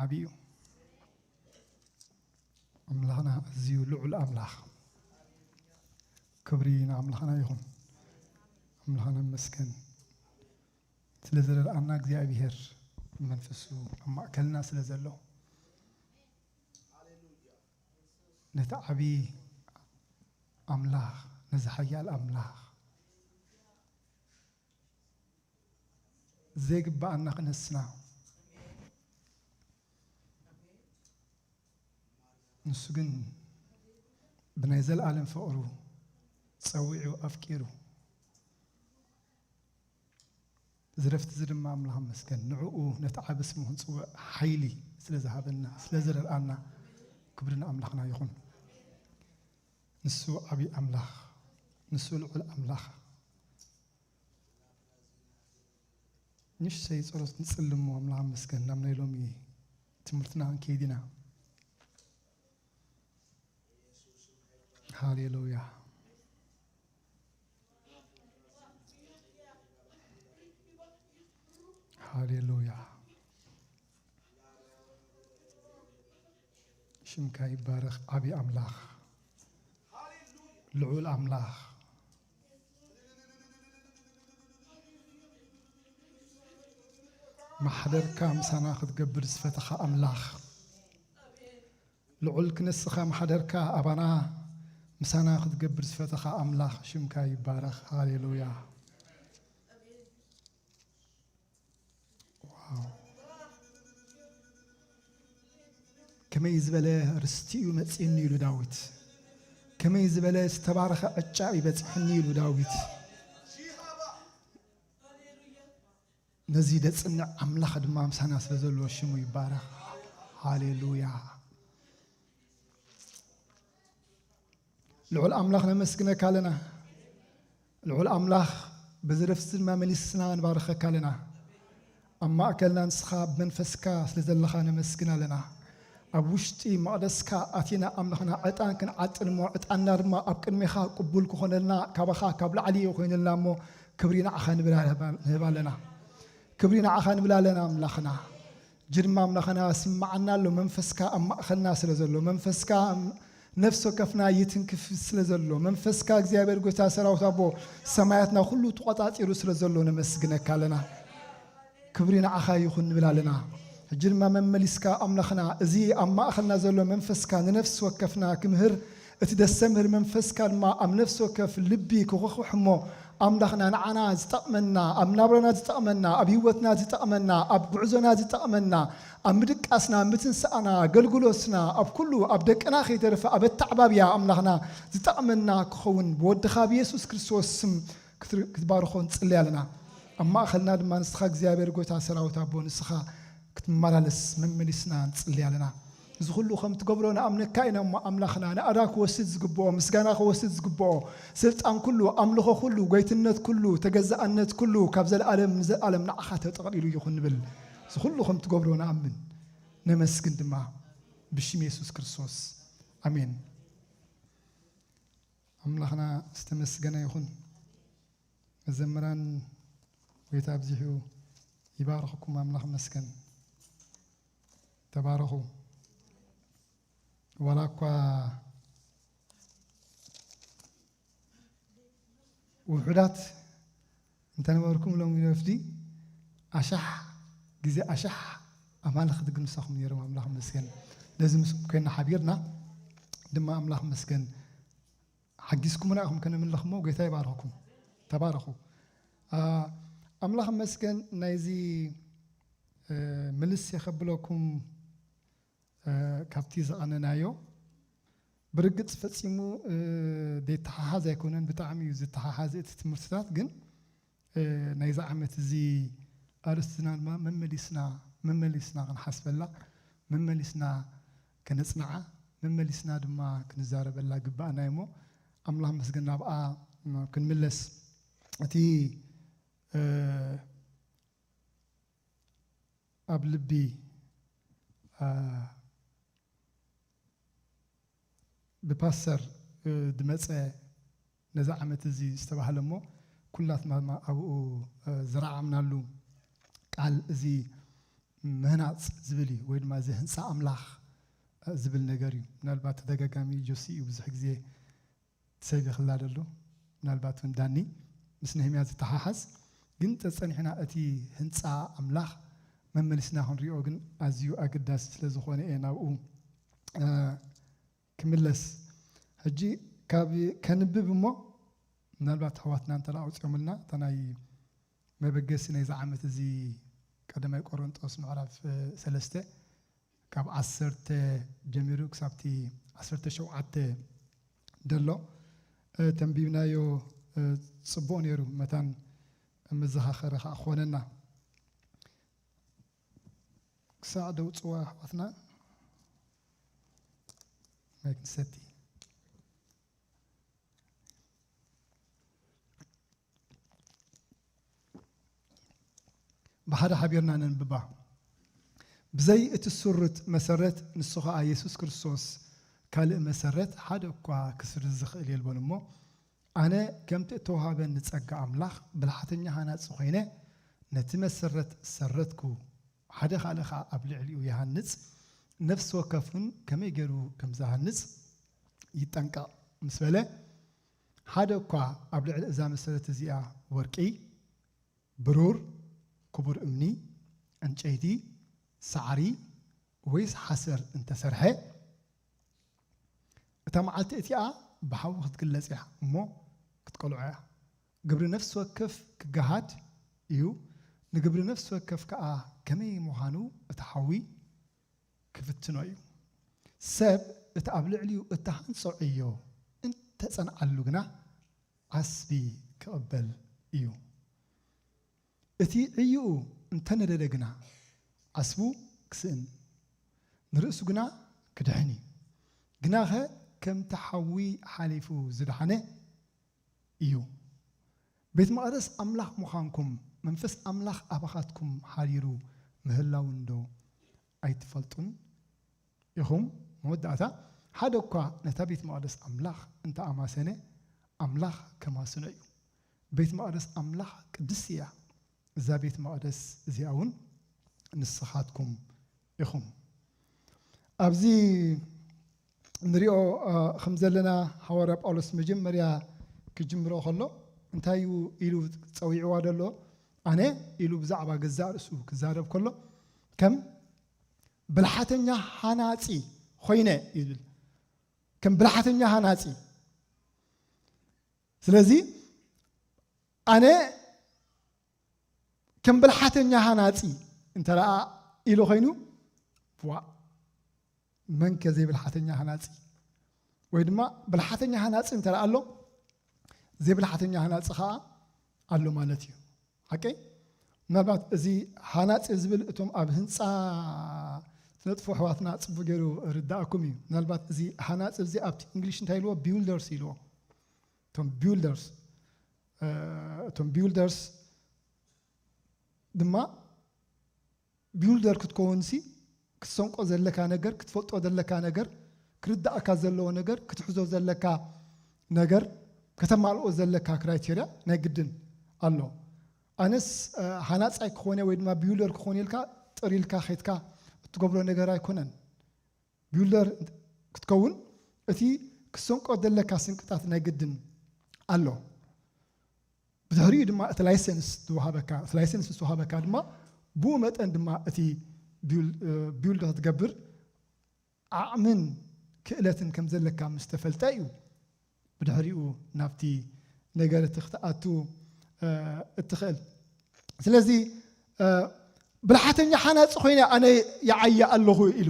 ዓብዩ ኣምላኽና፣ ኣዝዩ ልዑል ኣምላኽ። ክብሪ ንኣምላኽና ይኹን። ኣምላኽና ይመስገን ስለ ዝረድኣና እግዚኣብሔር መንፈሱ ኣብ ማእከልና ስለ ዘሎ፣ ነቲ ዓቢ ኣምላኽ፣ ነዚ ሓያል ኣምላኽ ዘይግብኣና ክነስና፣ ንሱ ግን ብናይ ዘለኣለም ፍቕሩ ጸዊዑ ኣፍቂሩ፣ እዚ ረፍቲ እዚ ድማ ኣምላኽ ይመስገን። ንዕኡ ነቲ ዓቢ ስሙ ክንጽውዕ ሓይሊ ስለ ዝሃበና፣ ስለ ዝረድኣና፣ ክብሪ ንኣምላኽና ይኹን። ንሱ ዓቢ ኣምላኽ፣ ንሱ ልዑል ኣምላኽ። ንእሽተይ ጸሎት ንጽሊ እሞ ኣምላኽ ይመስገን፣ ናብ ናይ ሎሚ ትምህርትና ክንከይድ ኢና። ሃሌሉያ። ሃሌሉያ። ሽምካ ይባረኽ ዓቢ ኣምላኽ፣ ልዑል ኣምላኽ። ማሕደርካ ምሳና ክትገብር ዝፈተኻ ኣምላኽ፣ ልዑል ክንስኻ ማሕደርካ ኣባና ምሳና ክትገብር ዝፈተኻ ኣምላኽ ሽምካ ይባረኽ። ሃሌሉያ። ዋው። ከመይ ዝበለ ርስቲ እዩ መጺእኒ ኢሉ ዳዊት። ከመይ ዝበለ ዝተባረኸ ዕጫ እዩ በጺሕኒ ኢሉ ዳዊት። ነዚ ደጽንዕ ኣምላኽ ድማ ምሳና ስለ ዘሎ ሽሙ ይባረኽ። ሃሌሉያ። ልዑል ኣምላኽ ነመስግነካ ኣለና። ልዑል ኣምላኽ በዚ ረፍቲ ድማ መሊስና ንባርኸካ ኣለና። ኣብ ማእከልና ንስኻ ብመንፈስካ ስለ ዘለኻ ነመስግን ኣለና። ኣብ ውሽጢ መቕደስካ ኣቲና ኣምላኽና ዕጣን ክንዓጥን እሞ ዕጣንና ድማ ኣብ ቅድሜኻ ቅቡል ክኾነልና ካባኻ ካብ ላዕሊ እዩ ኮይኑልና እሞ ክብሪ ንዓኻ ንብል ኣለና። ክብሪ ንዓኻ ንብል ኣለና ኣምላኽና። ጅርማ ኣምላኽና ስምዓና ኣሎ። መንፈስካ ኣብ ማእኸልና ስለ ዘሎ፣ መንፈስካ ነፍሲ ወከፍና ይትንክፍ ስለ ዘሎ፣ መንፈስካ እግዚኣብሔር ጎይታ ሰራዊት ኣቦ ሰማያትና ኩሉ ተቖጻጺሩ ስለ ዘሎ ነመስግነካ ኣለና። ክብሪ ንዓኻ ይኹን ንብል ኣለና። ሕጂ ድማ መመሊስካ ኣምላኽና እዚ ኣብ ማእኸልና ዘሎ መንፈስካ ንነፍሲ ወከፍና ክምህር እቲ ደሰምህር መንፈስካ ድማ ኣብ ነፍሲ ወከፍ ልቢ ክኹሕኩሕ እሞ ኣምላኽና ንዓና ዝጠቕመና፣ ኣብ ናብራና ዝጠቕመና፣ ኣብ ህይወትና ዝጠቕመና፣ ኣብ ጉዕዞና ዝጠቕመና፣ ኣብ ምድቃስና፣ ኣብ ምትንሳእና፣ ኣገልግሎትና፣ ኣብ ኩሉ ኣብ ደቅና ከይተረፈ ኣብ ኣተዓባብያ ኣምላኽና ዝጠቕመና ክኸውን ብወድኻ ብየሱስ ክርስቶስ ስም ክትር-፣ ክትባርኾ ንጽሊ ኣለና። ኣብ ማእኸልና ድማ ንስኻ እግዚኣብሔር ጎይታ ሰራዊት ኣቦ ንስኻ ክትመላለስ መመሊስና ንጽሊ ኣለና። እዚ ኩሉ ከም ትገብሮ ንኣምነካ ኢና እሞ ኣምላኽና፣ ናእዳ ክወስድ ዝግብኦ፣ ምስጋና ክወስድ ዝግብኦ፣ ስልጣን ኩሉ፣ ኣምልኾ ኩሉ፣ ጎይትነት ኩሉ፣ ተገዛእነት ኩሉ ካብ ዘለኣለም ንዘለኣለም ንዓኻ ተጠቕሊሉ ይኹን ንብል። እዚ ኩሉ ከም ትገብሮ ንኣምን፣ ነመስግን ድማ ብሽም የሱስ ክርስቶስ። ኣሜን። ኣምላኽና ዝተመስገነ ይኹን። መዘምራን ጎይታ ኣብዚሑ ይባርኽኩም። ኣምላኽ መስገን። ተባረኹ። ዋላ እኳ ውሑዳት እንተነበርኩም ሎሚ ረፍዲ ኣሻሕ ግዜ ኣሻሕ ኣማልኽቲ ግን ምሳኹም ነይሮም። ኣምላኽ መስገን። ነዚ ምስ ኮይና ሓቢርና ድማ ኣምላኽ መስገን። ሓጊዝኩምና ኢኹም ከነምልኽ እሞ ጎይታ ይባርኽኩም። ተባረኹ። አ፣ ኣምላኽ መስገን ናይዚ፣ እ፣ ምልስ የኸብለኩም፣ እ፣ ካብቲ ዘቐነናዮ ብርግጽ ፈጺሙ፣ እ፣ ዘይተሓሓዝ ኣይኮነን፣ ብጣዕሚ እዩ ዝተሓሓዝ እቲ ትምህርትታት። ግን፣ እ፣ ናይዚ ዓመት እዚ ኣርእስትና ድማ መመሊስና፣ መመሊስና ክንሓስበላ፣ መመሊስና ከነጽንዓ፣ መመሊስና ድማ ክንዛረበላ ግባእና እሞ ኣምላኽ መስገን ናብኣ ክንምለስ። እቲ፣ እ፣ ኣብ ልቢ፣ እ፣ ብፓስተር፣ እ፣ ዝመጸ ነዚ ዓመት እዚ ዝተባህለ እሞ ኩላትና ድማ ኣብኡ፣ እ፣ ዝረዓምናሉ ቃል እዚ ምህናፅ ዝብል እዩ፣ ወይ ድማ እዚ ህንፃ ኣምላኽ ዝብል ነገር እዩ። ምናልባት ተደጋጋሚ ጆሲ እዩ ብዙሕ ግዜ ትሰቢኽላ ደሎ፣ ምናልባት እውን ዳኒ ምስ ነህምያ ዝተሓሓዝ። ግን ጸጸኒሕና እቲ ህንጻ ኣምላኽ መመሊስና ክንሪኦ ግን ኣዝዩ ኣገዳሲ ስለ ዝኾነ እየ ናብኡ ክምለስ። ሕጂ ካብ ከንብብ እሞ፣ ምናልባት ኣሕዋትና እንተ ኣውፅኦምልና እታ ናይ መበገሲ ናይዚ ዓመት እዚ ቀዳማይ ቆሮንጦስ ምዕራፍ ሰለስተ ካብ ዓሰርተ ጀሚሩ ክሳብቲ ዓሰርተ ሸውዓተ ደሎ ተንቢብናዮ። ፅቡቕ ነይሩ፣ መታን መዘኻኸሪ ከዓ ክኾነና። ክሳዕ ደውፅዋ ኣሕዋትና ማይክ ንሰቲ። ብሓደ ሓቢርና ነንብባ። ብዘይ እቲ ስሩት መሰረት፣ ንሱ ኸኣ የሱስ ክርስቶስ፣ ካልእ መሰረት ሓደ እኳ ክስርዝ ዝኽእል የልቦን። እሞ ኣነ ከምቲ እተዋህበኒ ጸጋ ኣምላኽ ብልሓተኛ ሃናጺ ኾይነ፣ ነቲ መሰረት ሰረትኩ፣ ሓደ ካልእ ኸኣ ኣብ ልዕሊኡ ይሃንጽ። ነፍሲ ወከፍ እውን ከመይ ገይሩ ከም ዝሃንጽ ይጠንቀቕ ምስ በለ፣ ሓደ እኳ ኣብ ልዕሊ እዛ መሰረት እዚኣ ወርቂ፣ ብሩር፣ ክቡር እምኒ፣ ዕንጨይቲ፣ ሳዕሪ ወይስ ሓሰር እንተሰርሐ፣ እታ መዓልቲ እቲኣ ብሓዊ ክትግለጽ እያ እሞ ክትቀልዖ እያ። ግብሪ ነፍሲ ወከፍ ክገሃድ እዩ፣ ንግብሪ ነፍሲ ወከፍ ከኣ ከመይ ምዃኑ እቲ ሓዊ ክፍትኖ እዩ። ሰብ እቲ ኣብ ልዕሊኡ እተሃንጾ ዕዮ እንተጸንዓሉ ግና ዓስቢ ክቕበል እዩ። እቲ ዕይኡ እንተነደደ ግና ዓስቡ ክስእን፣ ንርእሱ ግና ክድሕን እዩ። ግናኸ ከምቲ ሓዊ ሓሊፉ ዝደሓነ እዩ። ቤት መቕደስ ኣምላኽ ምዃንኩም መንፈስ ኣምላኽ ኣባኻትኩም ሓዲሩ ምህላው እንዶ ኣይትፈልጡን ኢኹም? መወዳእታ፣ ሓደ እኳ ነታ ቤት መቕደስ ኣምላኽ እንተኣማሰነ፣ ኣምላኽ ከማስኖ እዩ። ቤት መቕደስ ኣምላኽ ቅድስቲ እያ። እዛ ቤት መቕደስ እዚኣ እውን ንስኻትኩም ኢኹም። ኣብዚ ንሪኦ፣ እ፣ ከም ዘለና፣ ሃዋርያ ጳውሎስ መጀመርያ ክጅምሮ ከሎ እንታይ እዩ ኢሉ ጸዊዕዋ ዘሎ? ኣነ ኢሉ ብዛዕባ ገዛእ ርእሱ ክዛረብ ከሎ ከም ብልሓተኛ ሃናጺ ኮይነ ይብል። ከም ብልሓተኛ ሃናጺ። ስለዚ ኣነ ከም ብልሓተኛ ሃናጺ እንተ ደኣ ኢሉ ኮይኑ፣ ዋእ፣ መንከ ዘይብልሓተኛ ሃናጺ? ወይ ድማ ብልሓተኛ ሃናጺ እንተ ደኣ ኣሎ፣ ዘይብልሓተኛ ሃናጺ ኸኣ ኣሎ ማለት እዩ። ሓቀይ? ምናልባት እዚ ሃናጺ ዝብል እቶም ኣብ ህንጻ ዝነጥፉ ኣሕዋትና ጽቡቕ ገይሩ ርዳእኩም እዩ። ምናልባት እዚ ሃናጺ እዚ ኣብቲ እንግሊሽ እንታይ ኢልዎ? ቢውልደርስ ኢልዎ። እቶም ቢውልደርስ፣ እ፣ እቶም ቢውልደርስ ድማ ቢውልደር ክትከውንሲ ክትሰንቆ ዘለካ ነገር፣ ክትፈልጦ ዘለካ ነገር፣ ክርዳእካ ዘለዎ ነገር፣ ክትሕዞ ዘለካ ነገር፣ ከተማልኦ ዘለካ ክራይቴርያ ናይ ግድን ኣሎ። ኣነስ፣ እ፣ ሃናጻይ ክኾነ ወይ ድማ ቢውልደር ክኾነ ኢልካ ጥር ኢልካ ኸይድካ እትገብሮ ነገር ኣይኮነን። ቢውልደር ክትከውን እቲ ክትሰንቆ ዘለካ ስንቅታት ናይ ግድን ኣሎ። ብድሕሪኡ ድማ እቲ ላይሰንስ ዝወሃበካ፣ እቲ ላይሰንስ ምስ ወሃበካ ድማ ብኡ መጠን ድማ እቲ ቢውል-፣ እ፣ ቢውልድ ክትገብር ዓቕምን ክእለትን ከም ዘለካ ምስ ተፈልጠ እዩ ብድሕሪኡ ናብቲ ነገር እቲ ክትኣቱ፣ እ፣ እትኽእል። ስለዚ፣ እ፣ ብልሓተኛ ሓናጺ ኮይነ ኣነ ይዓዪ ኣለኹ ኢሉ።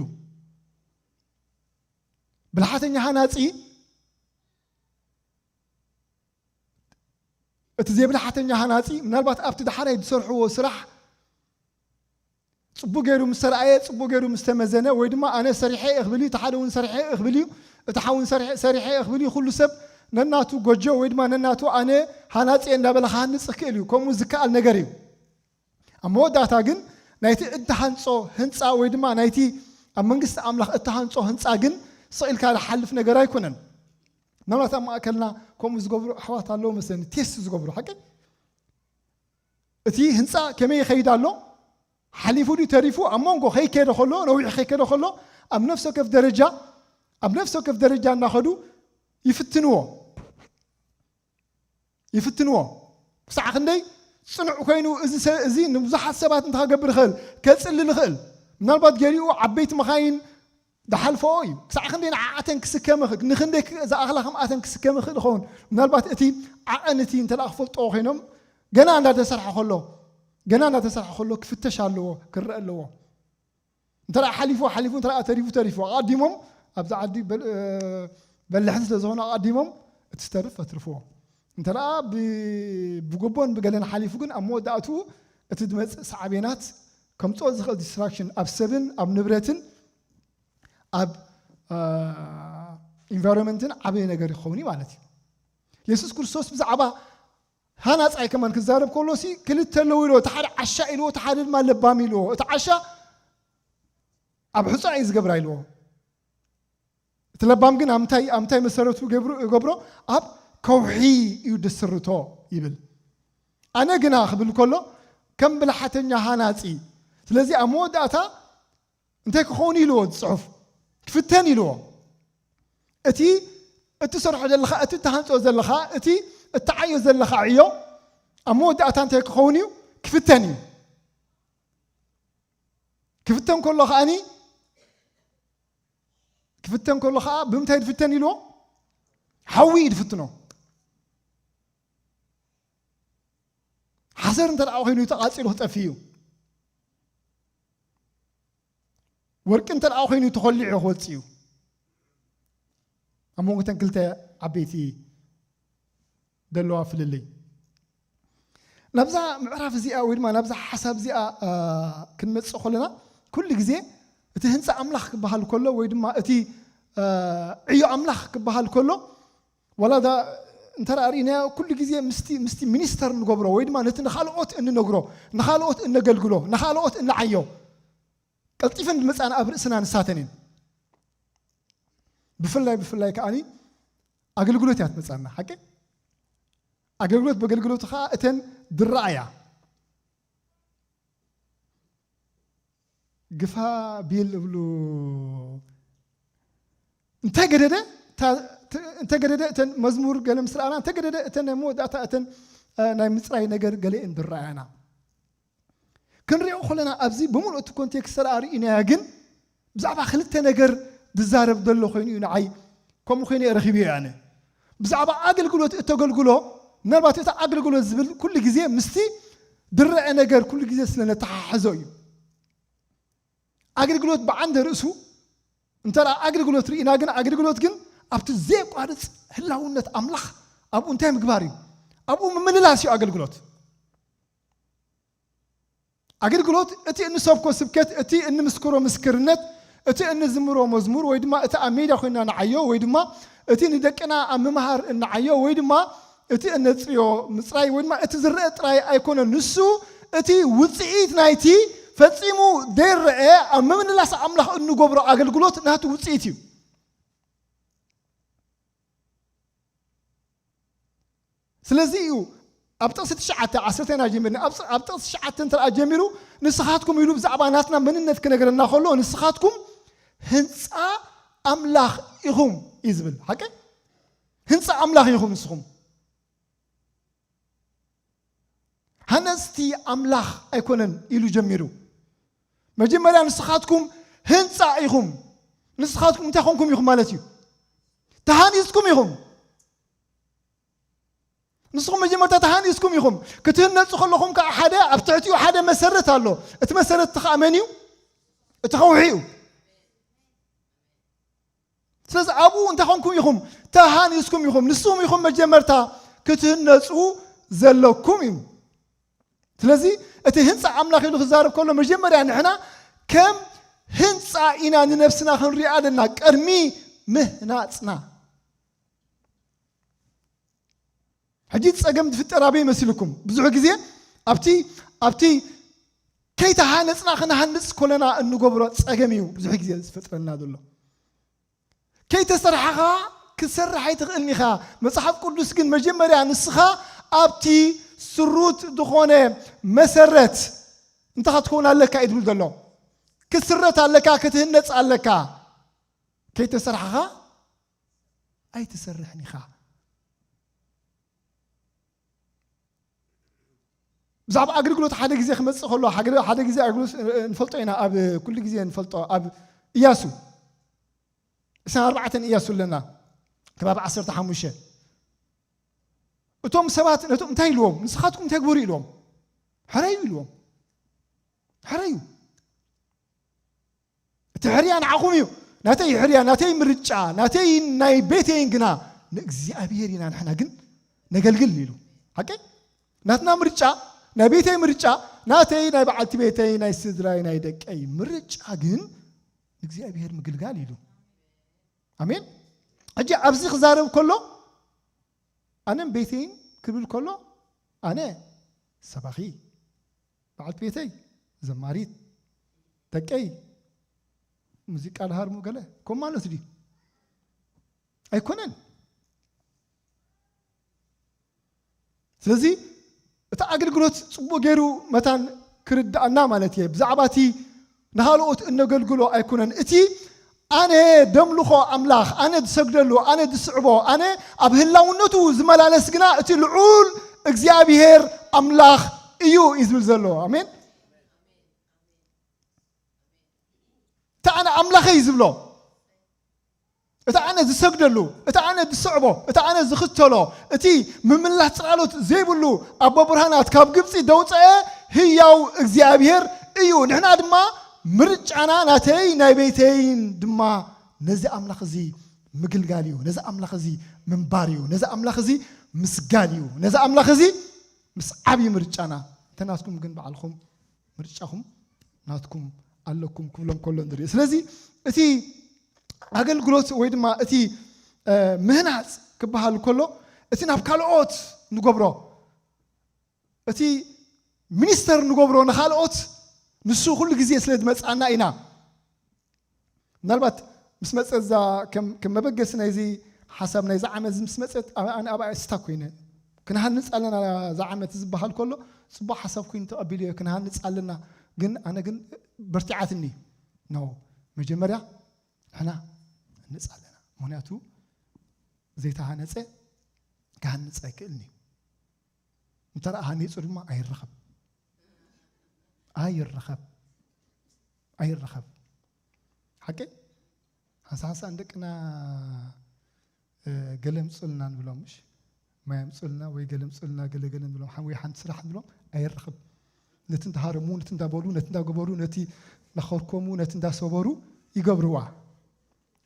ብልሓተኛ ሃናጺ፣ እቲ ዘይብልሓተኛ ሃናጺ ምናልባት ኣብቲ ዳሕራይ ዝሰርሕዎ ስራሕ ጽቡቕ ገይሩ ምስ ተረኣየ፣ ጽቡቕ ገይሩ ምስ ተመዘነ፣ ወይ ድማ ኣነ ሰሪሐ እየ ክብል እዩ፣ እቲ ሓደ እውን ሰሪሐ እየ ክብል እዩ፣ እቲ ሓውን ሰሪሐ፣ ሰሪሐ እየ ክብል እዩ። ኩሉ ሰብ ነናቱ ጎጆ ወይ ድማ ነናቱ ኣነ ሃናጺ እየ እንዳበለ ክሃንጽ ይኽእል እዩ። ከምኡ ዝከኣል ነገር እዩ። ኣብ መወዳእታ ግን ናይቲ እተሃንጾ ህንጻ ወይ ድማ ናይቲ ኣብ መንግስቲ ኣምላኽ እተሃንጾ ህንጻ ግን ስቕ ኢልካ ዝሓልፍ ነገር ኣይኮነን። ምናልባት ኣብ ማእከልና ከምኡ ዝገብሩ ኣሕዋት ኣለዉ መስለኒ፣ ቴስት ዝገብሩ፣ ሓቂ? እቲ ህንጻ ከመይ ይኸይድ ኣሎ? ሓሊፉ ድዩ ተሪፉ? ኣብ መንጎ ከይከደ ከሎ፣ ነዊሕ ከይከደ ከሎ፣ ኣብ ነፍሲ ወከፍ ደረጃ፣ ኣብ ነፍሲ ወከፍ ደረጃ እናኸዱ ይፍትንዎ፣ ይፍትንዎ። ክሳዕ ክንደይ ጽኑዕ ኮይኑ፣ እዚ ሰ-፣ እዚ ንብዙሓት ሰባት እንታይ ክገብር ይኽእል? ከጽልል ይኽእል። ምናልባት ገሊኡ ዓበይቲ መኻይን ዝሓልፈኦ እዩ። ክሳዕ ክንደይ ንዓኣተን ክስከም ይኽእል፣ ንኽንደይ ክ-፣ ዝኣኽላ ከምኣተን ክስከም ይኽእል ይኸውን። ምናልባት እቲ ዓቐን እቲ እንተ ደኣ ክፈልጥዎ ኮይኖም፣ ገና እንዳተሰርሐ ከሎ፣ ገና እንዳተሰርሐ ከሎ ክፍተሽ ኣለዎ፣ ክረአ ኣለዎ። እንተ ደኣ ሓሊፉ፣ ሓሊፉ፣ እንተ ደኣ ተሪፉ፣ ተሪፉ። ኣቐዲሞም ኣብዚ ዓዲ በል-፣ እ፣ በላሕቲ ስለ ዝኾኑ ኣቐዲሞም እቲ ዝተርፍ ኣትርፍዎ። እንተ ደኣ ብ-፣ ብጎቦን ብገለን ሓሊፉ ግን ኣብ መወዳእትኡ እቲ ዝመጽእ ሳዕቤናት ከምጽኦ ዝኽእል ዲስትራክሽን ኣብ ሰብን ኣብ ንብረትን ኣብ፣ እ፣ ኢንቫይሮንመንትን ዓበየ ነገር ይኸውን እዩ ማለት እዩ። የሱስ ክርስቶስ ብዛዕባ ሃናጻይ ከማን ክዛረብ ከሎ ሲ ክልተ ኣለዉ ኢልዎ፣ እቲ ሓደ ዓሻ ኢልዎ፣ እቲ ሓደ ድማ ለባም ኢልዎ። እቲ ዓሻ ኣብ ሑጻ እዩ ዝገብራ ኢልዎ። እቲ ለባም ግን ኣብ ምንታይ፣ ኣብ ምንታይ መሰረቱ ገብሩ-፣ ገብሮ? ኣብ ከውሒ እዩ ድስርቶ ይብል። ኣነ ግና ክብል ከሎ ከም ብልሓተኛ ሃናጺ። ስለዚ ኣብ መወዳእታ እንታይ ክኸውን ኢልዎ እቲ ጽሑፍ? ክፍተን ኢልዎ። እቲ እትሰርሖ ዘለኻ፣ እቲ እትሃንጾ ዘለኻ፣ እቲ እትዓዮ ዘለኻ ዕዮ ኣብ መወዳእታ እንታይ ክኸውን እዩ? ክፍተን እዩ። ክፍተን ከሎ ከኣኒ፣ ክፍተን ከሎ ከኣ ብምንታይ ድፍተን ኢልዎ? ሓዊ እዩ ድፍትኖ። ሓሰር እንተ ደኣ ኮይኑ ተቓጺሉ ክጠፍእ እዩ። ወርቂ እንተ ደኣ ኮይኑ ተኾሊዑ ክወጽእ እዩ። ኣብ መንጎ እተን ክልተ ዓበይቲ ዘለዋ ፍልልይ። ናብዛ ምዕራፍ እዚኣ ወይ ድማ ናብዛ ሓሳብ እዚኣ፣ አ፣ ክንመጽእ ከለና፣ ኩሉ ግዜ እቲ ህንጻ ኣምላኽ ክበሃል ከሎ ወይ ድማ እቲ፣ አ፣ ዕዮ ኣምላኽ ክበሃል ከሎ፣ ዋላ እዛ እንተ ደኣ ርኢናዮ፣ ኩሉ ግዜ ምስቲ፣ ምስቲ ሚኒስተር እንገብሮ ወይ ድማ ነቲ ንኻልኦት እንነግሮ፣ ንኻልኦት እነገልግሎ፣ ንኻልኦት እንዓዮ፣ ቀልጢፈን ዝመጻና ኣብ ርእስና ንሳተን እየን። ብፍላይ፣ ብፍላይ ከኣኒ ኣገልግሎት እያ ትመጻና፣ ሓቂ? ኣገልግሎት፣ በገልግሎት ኸኣ እተን ድረኣያ። ግፋ ቢል እብሉ። እንተ ገደደ፣ እታ፣ ት-፣ እንተ ገደደ እተን መዝሙር ገለ ምስ ረኣና፣ እንተ ገደደ እተን ናይ መወዳእታ እተን፣ እ፣ ናይ ምጽራይ ነገር ገለ እየን ዝረኣያና። ክንሪኦ ከለና ኣብዚ ብምሉእ እቲ ኮንቴክስት ተደኣ ርኢናዮ ግን ብዛዕባ ክልተ ነገር ዝዛረብ ዘሎ ኮይኑ እዩ ንዓይ፣ ከምኡ ኮይኑ እየ ረኺበዮ ኣነ። ብዛዕባ ኣገልግሎት እተገልግሎ፣ ምናልባት እቲ ኣገልግሎት ዝብል ኩሉ ግዜ ምስቲ ዝረአ ነገር ኩሉ ግዜ ስለ ነተሓሕዞ እዩ። ኣገልግሎት ብዓንደ ርእሱ እንተ ደኣ ኣገልግሎት ርኢና ግን ኣገልግሎት ግን ኣብቲ ዘየቋርጽ ህላውነት ኣምላኽ ኣብኡ እንታይ ምግባር እዩ? ኣብኡ ምምልላስ እዩ ኣገልግሎት። ኣገልግሎት እቲ እንሰብኮ ስብከት፣ እቲ እንምስክሮ ምስክርነት፣ እቲ እንዝምሮ መዝሙር ወይ ድማ እቲ ኣብ ሜዳ ኮይንና ንዓዮ ወይ ድማ እቲ ንደቅና ኣብ ምምሃር እንዓዮ ወይ ድማ እቲ እነጽርዮ ምጽራይ ወይ ድማ እቲ ዝረአ ጥራይ ኣይኮነን። ንሱ እቲ ውጽኢት ናይቲ ፈጺሙ ዘይረአ ኣብ ምምልላስ ኣምላኽ እንገብሮ ኣገልግሎት ናቱ ውጽኢት እዩ። ስለዚ እዩ ኣብ ጥቕሲ ትሽዓተ፣ ዓሰርተ ኢና ጀሚርና። ኣብ ፅ-፣ ኣብ ጥቕሲ ትሽዓተ እንተ ደኣ ጀሚሩ፣ "ንስኻትኩም" ኢሉ ብዛዕባ ናትና መንነት ክነግረና ከሎ፣ "ንስኻትኩም ህንጻ ኣምላኽ ኢኹም" እዩ ዝብል። ሓቂ? ህንጻ ኣምላኽ ኢኹም ንስኹም። ሃነጽቲ ኣምላኽ ኣይኮነን ኢሉ ጀሚሩ። መጀመርያ ንስኻትኩም ህንጻ ኢኹም። ንስኻትኩም እንታይ ኮንኩም ኢኹም ማለት እዩ? ተሃኒጽኩም ኢኹም። ንስኹም መጀመርታ ተሃኒጽኩም ኢኹም። ክትህነጹ ከለኹም ከኣ ሓደ ኣብ ትሕቲኡ ሓደ መሰረት ኣሎ። እቲ መሰረት እቲ ከኣ መን እዩ? እቲ ከውሒ እዩ። ስለዚ ኣብኡ እንታይ ኮንኩም ኢኹም? ተሃኒጽኩም ኢኹም። ንስኹም ኢኹም መጀመርታ ክትህነጹ ዘለኩም እዩ። ስለዚ እቲ ህንጻ ኣምላኽ ኢሉ ክዛረብ ከሎ መጀመርያ ንሕና ከም ህንጻ ኢና ንነብስና ክንሪኣ ኣለና ቅድሚ ምህናጽና። ሕጂ ጸገም ዝፍጠር ኣበይ መሲልኩም? ብዙሕ ግዜ ኣብቲ፣ ኣብቲ ከይተሃነጽና ክንሃንጽ ከለና እንገብሮ ጸገም እዩ ብዙሕ ግዜ ዝፈጥረና ዘሎ። ከይተሰርሓኻ ክትሰርሕ ኣይትኽእልን ኢኻ። መጽሓፍ ቅዱስ ግን መጀመርያ ንስኻ ኣብቲ ስሩት ዝኾነ መሰረት እንታይ ክትከውን ኣለካ እዩ ዝብል ዘሎ። ክትስረት ኣለካ፣ ክትህነጽ ኣለካ። ከይተሰርሕኻ ኣይትሰርሕን ኢኻ። ብዛዕባ ኣገልግሎት ሓደ ግዜ ክመጽእ ከሎ፣ ሓደ፣ ሓደ ግዜ ኣገልግሎት ንፈልጦ ኢና። ኣብ ኩሉ ግዜ ንፈልጦ፣ ኣብ ኢያሱ፣ ዕስራን ኣርባዕተን ኢያሱ ኣለና፣ ከባቢ ዓሰርተ ሓሙሽተ። እቶም ሰባት ነቶም እንታይ ኢልዎም? "ንስኻትኩም እንታይ ግበሩ?" ኢልዎም። "ሕረዩ" ኢልዎም። "ሕረዩ። እቲ ሕርያ ንዓኹም እዩ። ናተይ ሕርያ፣ ናተይ ምርጫ፣ ናተይ ናይ ቤተይን ግና ንእግዚኣብሔር ኢና ንሕና ግን ነገልግል" ኢሉ። ሓቂ? ናትና ምርጫ፣ ናይ ቤተይ ምርጫ፣ ናተይ፣ ናይ በዓልቲ ቤተይ፣ ናይ ስድራይ፣ ናይ ደቀይ ምርጫ ግን ንእግዚኣብሔር ምግልጋል ኢሉ። ኣሜን። ሕጂ ኣብዚ ክዛረብ ከሎ ኣነን ቤተይን ክብል ከሎ ኣነ ሰባኺ፣ በዓልቲ ቤተይ ዘማሪት፣ ደቀይ ሙዚቃ ዝሃርሙ ገለ ከም ማለት ድዩ? ኣይኮነን። ስለዚ እቲ ኣገልግሎት ጽቡቕ ገይሩ መታን ክርድኣና ማለት እየ። ብዛዕባ እቲ ንኻልኦት እነገልግሎ ኣይኮነን። እቲ ኣነ ደምልኾ ኣምላኽ፣ ኣነ ዝሰግደሉ፣ ኣነ ዝስዕቦ፣ ኣነ ኣብ ህላውነቱ ዝመላለስ ግና እቲ ልዑል እግዚኣብሔር ኣምላኽ እዩ እዩ ዝብል ዘሎ። ኣሜን። እቲ ኣነ ኣምላኸይ ዝብሎ፣ እቲ ኣነ ዝሰግደሉ፣ እቲ ኣነ ዝስዕቦ፣ እቲ ኣነ ዝኽተሎ፣ እቲ ምምላስ ጽላሎት ዘይብሉ ኣቦ ብርሃናት ካብ ግብጺ ደውፀአ ህያው እግዚኣብሔር እዩ። ንሕና ድማ ምርጫና ናተይ ናይ ቤተይን ድማ ነዚ ኣምላኽ እዚ ምግልጋል እዩ። ነዚ ኣምላኽ እዚ ምንባር እዩ። ነዚ ኣምላኽ እዚ ምስጋድ እዩ። ነዚ ኣምላኽ እዚ ምስ ዓብዪ ምርጫና። እንተ ናትኩም ግን ባዕልኹም ምርጫኹም ናትኩም ኣለኩም ክብሎም ከሎ ንርኢ። ስለዚ እቲ ኣገልግሎት ወይ ድማ እቲ፣ እ፣ ምህናጽ ክበሃል ከሎ እቲ ናብ ካልኦት ንገብሮ፣ እቲ ሚኒስተር ንገብሮ ንኻልኦት ንሱ ኩሉ ግዜ ስለ ዝመጽኣና ኢና። ምናልባት ምስ መጸት እዛ ከም፣ ከም መበገሲ ናይዚ ሓሳብ ናይዚ ዓመት እዚ ምስ መጸት ኣብ-፣ ኣነ ኣብኣ ስታክ ኮይነ። ክንሃንጽ ኣለና እዛ ዓመት ዝበሃል ከሎ ጽቡቕ ሓሳብ ኮይኑ ተቐቢለዮ። ክንሃንጽ ኣለና። ግን ኣነ ግን በርቲዓትኒ። ኖ፣ መጀመርያ ንሕና ንሃንጽ ኣለና። ምኽንያቱ ዘይተሃነጸ ክሃንጽ ኣይክእልን እዩ። እንተ ደኣ ሃኒጹ ድማ ኣይረኸብ። ኣይረኸብ። ኣይረኸብ። ሓቂ? ሓንሳ ሓንሳ ንደቅና፣ እ፣ ገለ ምጹልና ንብሎም፣ ምሽ? ማይ ኣምጹልና ወይ ገለ ምጹልና፣ ገለ ገለ ንብሎም፣ ሓ-፣ ወይ ሓንቲ ስራሕ ንብሎም፣ ኣይረኸብ። ነቲ እንዳሃረሙ፣ ነቲ እንዳበሉ፣ ነቲ እንዳገበሩ፣ ነቲ እንዳኸርከሙ፣ ነቲ እንዳሰበሩ ይገብርዋ።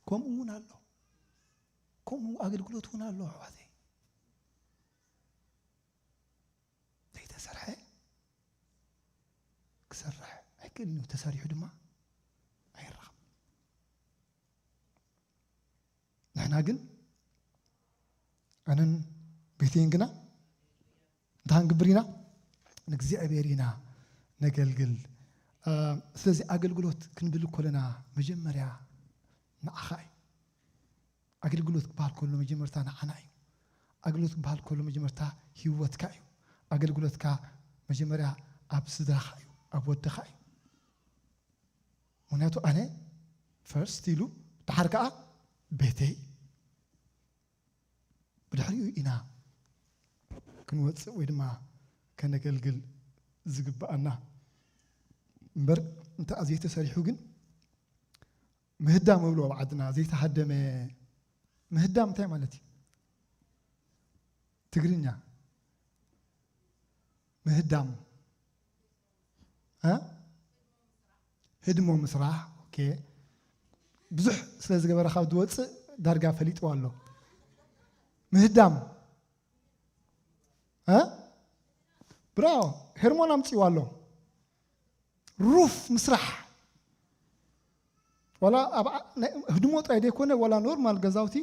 ከምኡ እውን ኣሎ። ከምኡ ኣገልግሎት እውን ኣሎ፣ ኣሕዋተይ። ዘይተሰርሐ ክሰርሕ ኣይክእልን እዩ። ተሰሪሑ ድማ ኣይረኸብ። ንሕና ግን ኣነን ቤተይን ግና እንታይ ክንግብር ኢና? ንእግዚኣብሔር ኢና ነገልግል። እ፣ ስለዚ ኣገልግሎት ክንብል ከለና መጀመርያ ንዓኻ እዩ። ኣገልግሎት ክበሃል ከሎ መጀመርታ ንዓና እዩ። ኣገልግሎት ክበሃል ከሎ መጀመርታ ህይወትካ እዩ። ኣገልግሎትካ መጀመርያ ኣብ ስድራኻ እዩ፣ ኣብ ወድኻ እዩ። ምኽንያቱ ኣነ ፈርስት ኢሉ ደሓር ከኣ ቤተይ፣ ብድሕሪኡ ኢና ክንወጽእ ወይ ድማ ከነገልግል ዝግብኣና። እምበር እንተ ዘይተሰሪሑ ግን ምህዳም እብሎ ኣብ ዓድና ዘይተሃደመ ምህዳም እንታይ ማለት እዩ? ትግርኛ ምህዳም፣ እ? ህድሞ ምስራሕ። ኦኬ። ብዙሕ ስለ ዝገበረ ካብ ዝወጽእ ዳርጋ ፈሊጥዋ ኣሎ። ምህዳም፣ እ? ብራቮ። ሄርሞን ኣምጺዋ ኣሎ። ሩፍ ምስራሕ። ዋላ ኣብ ዓ-፣ ናይ ህድሞ ጥራይ ዘይኮነ፣ ዋላ ኖርማል ገዛውቲ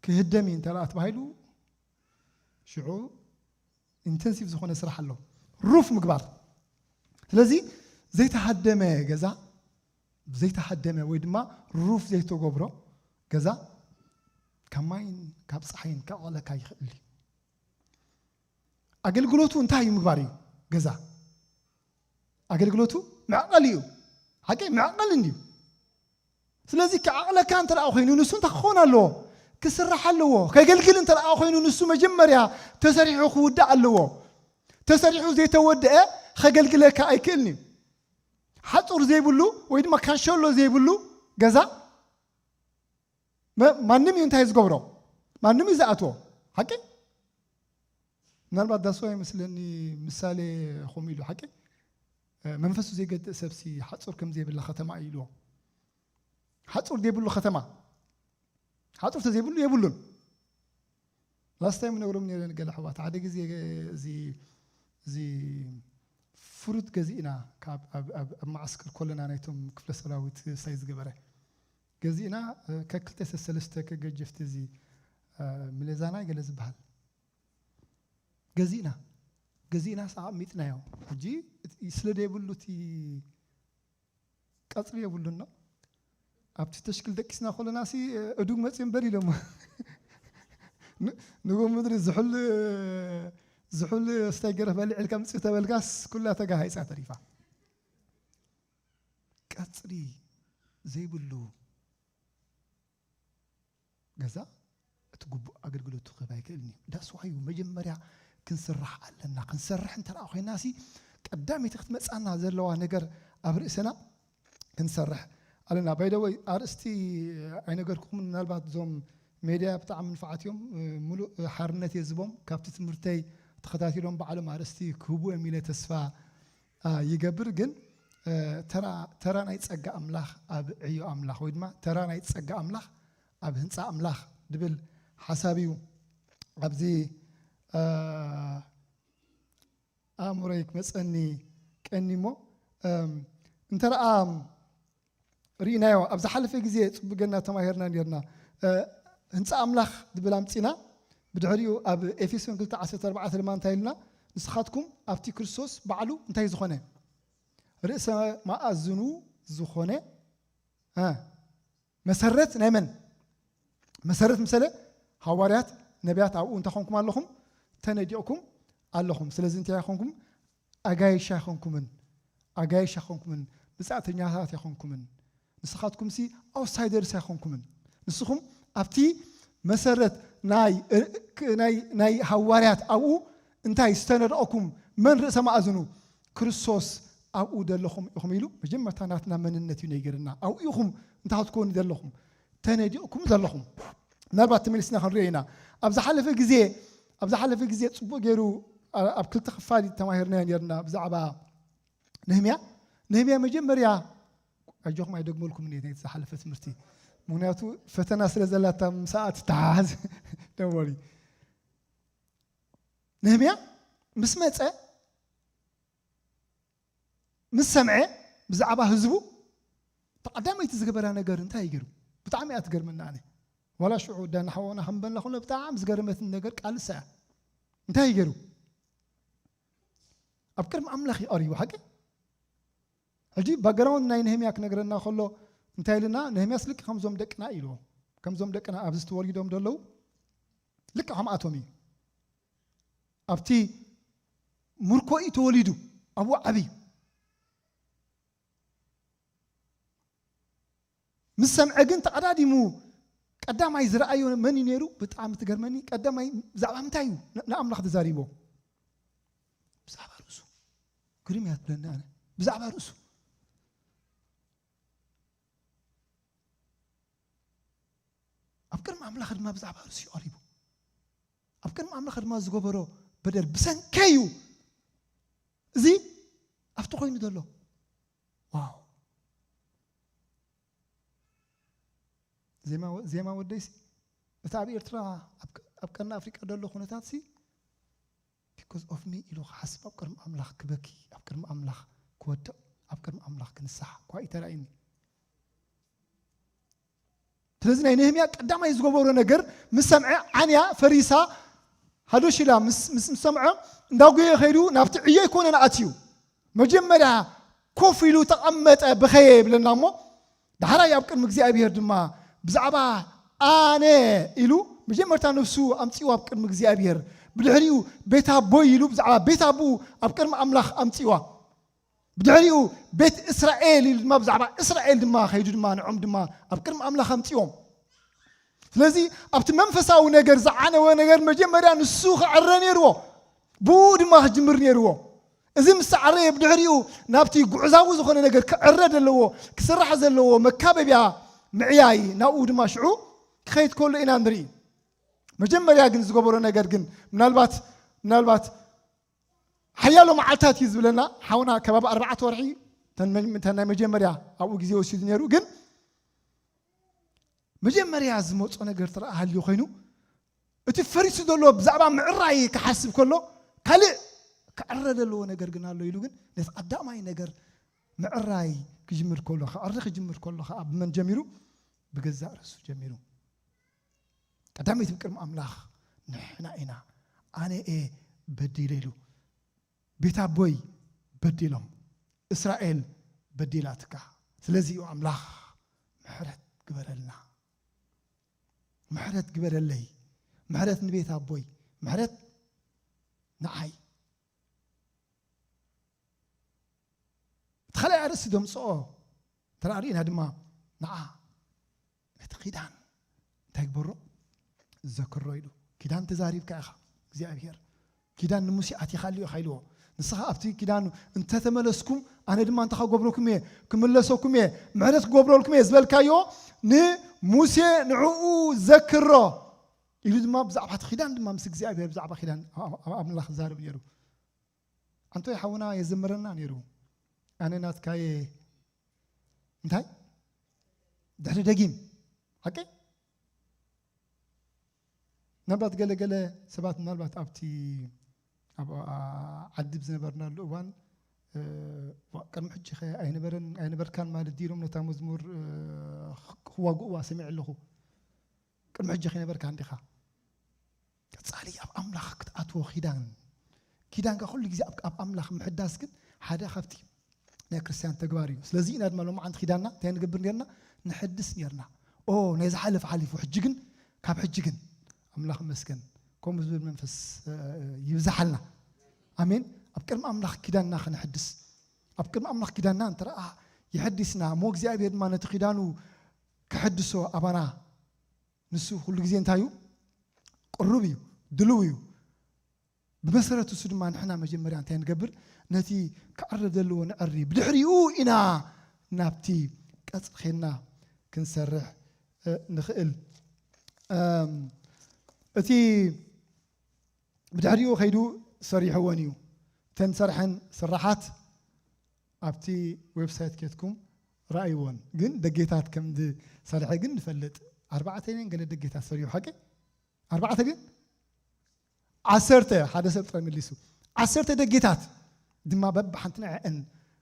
ክህደም እዩ እንተ ደኣ ተባሂሉ፣ ሽዑ ኢንተንሲቭ ዝኾነ ስራሕ ኣሎ። ሩፍ ምግባር። ስለዚ ዘይተሃደመ ገዛ፣ ዘይተሃደመ ወይ ድማ ሩፍ ዘይተገብሮ ገዛ ካብ ማይን ካብ ጸሓይን ከዕቕለካ ይኽእል እዩ። ኣገልግሎቱ እንታይ እዩ ምግባር እዩ? ገዛ። ኣገልግሎቱ መዕቐሊ እዩ። ሓቂ መዕቐሊ እንድዩ። ስለዚ ክዓቕለካ እንተ ደኣ ኮይኑ ንሱ እንታይ ክኸውን ኣለዎ? ክስራሕ ኣለዎ። ከገልግል እንተ ደኣ ኮይኑ ንሱ መጀመርያ ተሰሪሑ ክውዳእ ኣለዎ። ተሰሪሑ ዘይተወድአ ከገልግለካ ኣይክእልን እዩ። ሓጹር ዘይብሉ ወይ ድማ ካንሸሎ ዘይብሉ ገዛ መ-፣ ማንም እዩ እንታይ ዝገብሮ? ማንም እዩ ዝኣትዎ። ሓቂ? ምናልባት that's why ይመስለኒ ምሳሌ ከምኡ ኢሉ ሓቂ? እ፣ መንፈሱ ዘይገድእ ሰብሲ ሓጹር ከም ዘይብላ ከተማ እዩ ኢልዎ። ሓጹር ዘይብሉ ከተማ። ሓጹር ተዘይብሉ የብሉን። Last time ነግሮም ነይረ ንገለ ኣሕዋት። ሓደ ግዜ እዚ፣ እዚ ፍሩት ገዚእና ካብ፣ ኣብ፣ ኣብ፣ ኣብ ማዓስከር ኮለና ናይቶም ክፍለ ሰራዊት ሳይ ዝገበረ። ገዚእና፣ እ፣ ከክልተ ሰለስተ ከገጀፍቲ እዚ፣ እ፣ ምለዛናይ ገለ ዝበሃል። ገዚእና፣ ገዚእና ሰዓብ ሚጥናዮ። ሕጂ እቲ ስለ ደይብሉ እቲ ቀጽሪ የብሉን ነው። ኣብቲ ተሽክል ደቂስና ኮለናሲ፣ እ፣ እዱግ መጽዩ እምበር ኢሎሞ። ን-፣ ንጎ ምድሪ ዝሑል፣ ዝሑል ስታይ ገረፍ በሊዕ ኢልካ ምጽዩ ተበልካስ ኩላ ተጋሃይጻ ተሪፋ። ቀጽሪ ዘይብሉ ገዛ እቲ ግቡእ ኣገልግሎት ክህብ ኣይክእልን እዩ። That's why እዩ መጀመርያ ክንስራሕ ኣለና። ክንሰርሕ እንተ ደኣ ኮይና ሲ ቀዳመይቲ ክትመጻና ዘለዋ ነገር ኣብ ርእስና ክንሰርሕ ኣለና። By the way ኣርእስቲ ኣይነገርኩኹምን፣ ምናልባት እዞም ሜድያ ብጣዕሚ ንፉዓት እዮም። እ፣ ሙሉእ ሓርነት እየ ዝቦም። ካብቲ ትምህርተይ ተኸታቲሎም ባዕሎም ኣርእስቲ ክህቡ እዮም ኢለ ተስፋ፣ አ፣ ይገብር። ግን፣ እ፣ ተራ፣ ተራ ናይ ጸጋ ኣምላኽ ኣብ ዕዮ ኣምላኽ ወይ ድማ ተራ ናይ ጸጋ ኣምላኽ ኣብ ህንጻ ኣምላኽ ድብል ሓሳብ እዩ ኣብዚ፣ እ፣ ኣእምሮይ ክመጸኒ ቀኒ እሞ፣ እም፣ እንተ ደኣ ርኢናዮ፣ ኣብ ዝሓለፈ ግዜ ጽቡቅ ጌርና ተማሂርና ኔርና። እ፣ ህንጻ ኣምላኽ ዝብል ኣምጺና፣ ብድሕሪኡ ኣብ ኤፌሶን ክልተ ዓሰርተ ኣርባዕተ ድማ እንታይ ኢልና? ንስኻትኩም ኣብቲ ክርስቶስ ባዕሉ እንታይ ዝኾነ? ርእሰ መኣዝኑ ዝኾነ፣ እ፣ መሰረት ናይ መን? መሰረት ምሰለ ሃዋርያት፣ ነቢያት ኣብኡ እንታይ ኾንኩም ኣለኹም? ተነዲቕኩም ኣለኹም። ስለዚ እንታይ ኣይኾንኩም? ኣጋይሽ ኣይኾንኩምን። ኣጋይሽ ኣይኾንኩምን። ብጻእተኛታት ኣይኾንኩምን። ንስኻትኩምሲ ኣውትሳይደርስ ኣይኾንኩምን። ንስኹም ኣብቲ መሰረት ናይ፣ እ፣ ክ-፣ ናይ፣ ናይ ሃዋርያት ኣብኡ እንታይ ዝተነድቐኩም መን ርእሰ መኣዝኑ? ክርስቶስ ኣብኡ ዘለኹም ኢኹም ኢሉ መጀመርታ ናትና መንነት እዩ ነጊርና። ኣብኡ ኢኹም እንታይ ክትኮኑ ዘለኹም? ተነዲቕኩም ዘለኹም። ምናልባት ተመሊስና ክንሪኦ ኢና። ኣብ ዝሓለፈ ግዜ፣ ኣብ ዝሓለፈ ግዜ ጽቡቕ ገይሩ ኣ-፣ ኣብ ክልተ ክፋል ተማሂርናዮ ነርና ብዛዕባ ነህምያ። ነህምያ መጀመርያ፣ ኣጆኹም ኣይደግመልኩም እየ ናይቲ ዝሓለፈ ትምህርቲ። ምኽንያቱ ፈተና ስለ ዘላታ ምሳኣ ትተሓሓዝ። ደወሪ። ነህምያ ምስ መጸ፣ ምስ ሰምዐ ብዛዕባ ህዝቡ፣ እቲ ቀዳመይቲ ዝገበራ ነገር እንታይ እዩ ገይሩ? ብጣዕሚ እያ ትገርመና ኣነ። ዋላ ሽዑ ዳና ሓወና ከም በልና ኮነ ብጣዕሚ ዝገረመትኒ ነገር ቃል ንሳ እያ። እንታይ እዩ ገይሩ? ኣብ ቅድሚ ኣምላኽ እዩ ቀሪቡ፣ ሓቂ? ሕጂ ባክግራውንድ ናይ ነህምያ ክነግረና ከሎ እንታይ ኢልና? ነህምያስ ልክዕ ከምዞም ደቅና ኢልዎ። ከምዞም ደቅና ኣብዚ ተወሊዶም ዘለዉ ልክዕ ከምኣቶም እዩ። ኣብቲ ምርኮ እዩ ተወሊዱ፣ ኣብኡ ዓብዩ። ምስ ሰምዐ ግን ተቐዳዲሙ ቀዳማይ ዝረኣዮ መን እዩ ነይሩ? ብጣዕሚ ትገርመኒ። ቀዳማይ ብዛዕባ ምንታይ እዩ ን-፣ ንኣምላኽ ተዛሪቦ? ብዛዕባ ርእሱ። ግርም እያ ትብለኒ ኣነ። ብዛዕባ ርእሱ። ኣብ ቅድሚ ኣምላኽ ድማ ብዛዕባ ርእሱ እዩ ቀሪቡ። ኣብ ቅድሚ ኣምላኽ ድማ ዝገበሮ በደል ብሰንከይ እዩ እዚ ኣብቲ ኮይኑ ዘሎ። ዋው። ዜማ ወ-፣ ዜማ ወደይሲ፣ እቲ ኣብ ኤርትራ፣ ኣብ ቅ-፣ ኣብ ቀርኒ ኣፍሪቃ ዘሎ ኩነታትሲ፣ because of me ኢሉ ክሓስብ፣ ኣብ ቅድሚ ኣምላኽ ክበኪ፣ ኣብ ቅድሚ ኣምላኽ ክወድቕ፣ ኣብ ቅድሚ ኣምላኽ ክንሳሕ እኳ እዩ ተራእዩኒ። ስለዚ ናይ ነህምያ ቀዳማይ ዝገበሮ ነገር ምስ ሰምዐ ዓንያ ፈሪሳ ሃዶሽ ኢላ ምስ፣ ምስ፣ ምስ ሰምዖ እንዳጎየ ከይዱ ናብቲ ዕዮ ኣይኮነን ኣትዩ። መጀመርያ ኮፍ ኢሉ ተቐመጠ፣ በኸየ ይብለና እሞ፣ ዳሕራይ ኣብ ቅድሚ እግዚኣብሔር ድማ ብዛዕባ ኣነ ኢሉ መጀመርታ ነፍሱ ኣምጺእዋ ኣብ ቅድሚ እግዚኣብሔር። ብድሕሪኡ ቤት ኣቦይ ኢሉ ብዛዕባ ቤት ኣቦኡ ኣብ ቅድሚ ኣምላኽ ኣምጺእዋ። ብድሕሪኡ ቤት እስራኤል ኢሉ ድማ ብዛዕባ እስራኤል ድማ ከይዱ ድማ ንዖም ድማ ኣብ ቅድሚ ኣምላኽ ኣምፅዎም። ስለዚ ኣብቲ መንፈሳዊ ነገር ዝዓነወ ነገር መጀመርያ ንሱ ክዕረ ነይርዎ፣ ብኡ ድማ ክጅምር ነይርዎ። እዚ ምስ ተዓረየ ብድሕሪኡ ናብቲ ጉዕዛዊ ዝኾነ ነገር ክዕረ ዘለዎ፣ ክስራሕ ዘለዎ መካበቢያ ምዕያይ ናብኡ ድማ ሽዑ ክኸይድ ከሎ ኢና ንርኢ። መጀመርያ ግን ዝገበሮ ነገር ግን ምናልባት ምናልባት ሓያሎ መዓልታት እዩ ዝብለና ሓውና፣ ከባቢ ኣርባዕተ ወርሒ ተን መ- ተን ናይ መጀመርያ ኣብኡ ግዜ ወሲዱ ነይሩ። ግን መጀመርያ ዝመጾ ነገር ጥራይ ሃልዩ ኮይኑ፣ እቲ ፈሪሱ ዘሎ ብዛዕባ ምዕራይ ክሓስብ ከሎ፣ ካልእ ክዕረ ዘለዎ ነገር ግን ኣሎ ኢሉ፣ ግን ነቲ ቀዳማይ ነገር ምዕራይ ክጅምር ከሎ፣ ክዕሪ ክጅምር ከሎ ከዓ ብመን ጀሚሩ? ብገዛእ ርእሱ ጀሚሩ። ቀዳመይቲ ቅድሚ ኣምላኽ ንሕና ኢና። ኣነ እየ በዲለ ኢሉ፣ ቤት ኣቦይ በዲሎም፣ እስራኤል በዲላትካ። ስለዚ እዩ ኣምላኽ ምሕረት ግበረልና፣ ምሕረት ግበረለይ፣ ምሕረት ንቤት ኣቦይ፣ ምሕረት ንዓይ። እቲ ካልኣይ ኣርእስቲ ደምፅኦ እንተ ደኣ ርኢና ድማ ንዓ ነቲ ኪዳን እንታይ ግበሮ? ዘክሮ ኢሉ። ኪዳን ተዛሪብካ ኢኻ እግዚኣብሔር። ኪዳን ንሙሴ ኣቲኻሉ ኢኻ ኢልዎ። ንስኻ ኣብቲ ኪዳን እንተተመለስኩም ኣነ ድማ እንታይ ክገብረኩም እየ? ክምለሰኩም እየ፣ ምሕረት ክገብረልኩም እየ ዝበልካዮ ንሙሴ ንዕኡ ዘክሮ ኢሉ ድማ ብዛዕባ እቲ ኪዳን ድማ ምስ እግዚኣብሔር ብዛዕባ ኪዳን ኣብ ኣምላኽ ዛረብ ነይሩ። ኣንቶይ ሓውና የዘምረና ነይሩ። ኣነ ናትካየ እንታይ ድሕሪ ደጊም ሓቂ ምናልባት ገለ ገለ ሰባት ምናልባት ኣብቲ ኣብ ዓዲ ዝነበርናሉ እዋን ቅድሚ ሕጂ ኣይነበረን ኣይነበርካን ማለት ዲሮም ነታ መዝሙር ክዋግእዋ ሰሚዐ ኣለኹ። ቅድሚ ሕጂ ከይነበርካ እንዲኻ ቀጻሊ ኣብ ኣምላኽ ክትኣትዎ ኪዳን ኪዳንካ ኩሉ ግዜ ኣብ ኣምላኽ ምሕዳስ ግን ሓደ ካብቲ ናይ ክርስትያን ተግባር እዩ። ስለዚ ኢና ድማ ሎማዓንቲ ኪዳንና እንታይ ንገብር ነርና? ንሕድስ ነርና። ኦ ናይ ዝሓለፈ ሓሊፉ ሕጂ ግን ካብ ሕጂ ግን ኣምላኽ መስገን ከምኡ ዝብል መንፈስ ይብዝሓልና። ኣሜን። ኣብ ቅድሚ ኣምላኽ ኪዳንና ከነሕድስ ኣብ ቅድሚ ኣምላኽ ኪዳንና እንተ ይሐዲስና እሞ እግዚኣብሔር ድማ ነቲ ኪዳኑ ክሕድሶ ኣባና ንሱ ኩሉ ግዜ እንታይ እዩ? ቅሩብ እዩ፣ ድልው እዩ። ብመሰረቱ እሱ ድማ ንሕና መጀመርያ እንታይ ንገብር? ነቲ ክዕረ ዘለዎ ንዕሪ፣ ብድሕሪኡ ኢና ናብቲ ቀጽሪ ኬንና ክንሰርሕ ንኽእል። እቲ ብድሕሪኡ ከይዱ ሰሪሕዎን እዩ። እተን ሰርሐን ስራሓት ኣብቲ ዌብሳይት ኬትኩም ረኣይዎን። ግን ደጌታት ከም ዝሰርሐ ግን ንፈልጥ። ኣርባዕተ ድን ገለ ደጌታት ሰሪሑ ሓቂ ኣርባዕተ ድን ዓሰርተ ሓደ ሰብ ጥራይ መሊሱ ዓሰርተ ደጌታት ድማ በብሓንቲ ንዕአን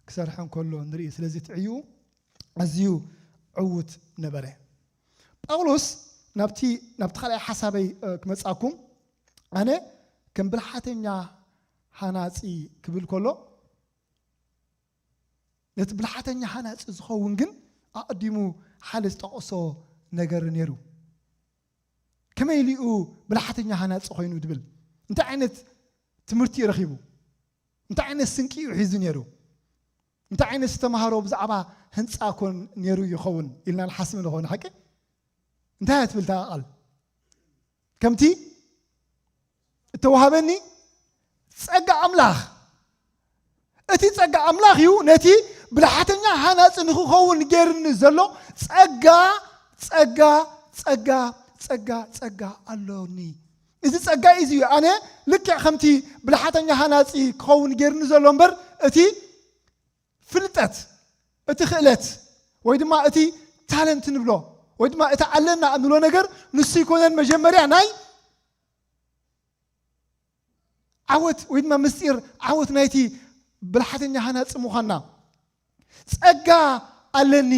ክሰርሐን ከሎ ንርኢ። ስለዚ ትዕዩ ኣዝዩ ዕዉት ነበረ። ጳውሎስ ናብቲ ናብቲ ካልኣይ ሓሳበይ ክመጻኩም ኣነ ከም ብልሓተኛ ሃናጺ ክብል ከሎ ነቲ ብልሓተኛ ሃናጺ ዝኸውን ግን ኣቐዲሙ ሓደ ዝጠቐሶ ነገር ነይሩ። ከመይ ኢሉ እዩ ብልሓተኛ ሃናጺ ኮይኑ ድብል? እንታይ ዓይነት ትምህርቲ እዩ ረኺቡ? እንታይ ዓይነት ስንቂ እዩ ሒዙ ነይሩ? እንታይ ዓይነት ዝተምሃሮ ብዛዕባ ህንፃ ኮን ነይሩ ይኸውን ኢልና ንሓስብ ንኾነ ሓቂ እንታይ እያ ትብል እታ ቃል? ከምቲ እተዋህበኒ ጸጋ ኣምላኽ። እቲ ጸጋ ኣምላኽ እዩ ነቲ ብልሓተኛ ሃናጺ ንኽኸውን ገይርኒ ዘሎ ጸጋ፣ ጸጋ፣ ጸጋ፣ ጸጋ፣ ጸጋ ኣሎኒ። እዚ ጸጋ እዚ እዩ ኣነ ልክዕ ከምቲ ብልሓተኛ ሃናጺ ክኸውን ገይርኒ ዘሎ እምበር እቲ ፍልጠት፣ እቲ ክእለት ወይ ድማ እቲ ታለንት ንብሎ ወይ ድማ እቲ ኣለና እንብሎ ነገር ንሱ ይኮነን መጀመርያ ናይ ዓወት ወይ ድማ ምስጢር ዓወት ናይቲ ብልሓተኛ ሃናፂ ምዃንና። ጸጋ ኣለኒ።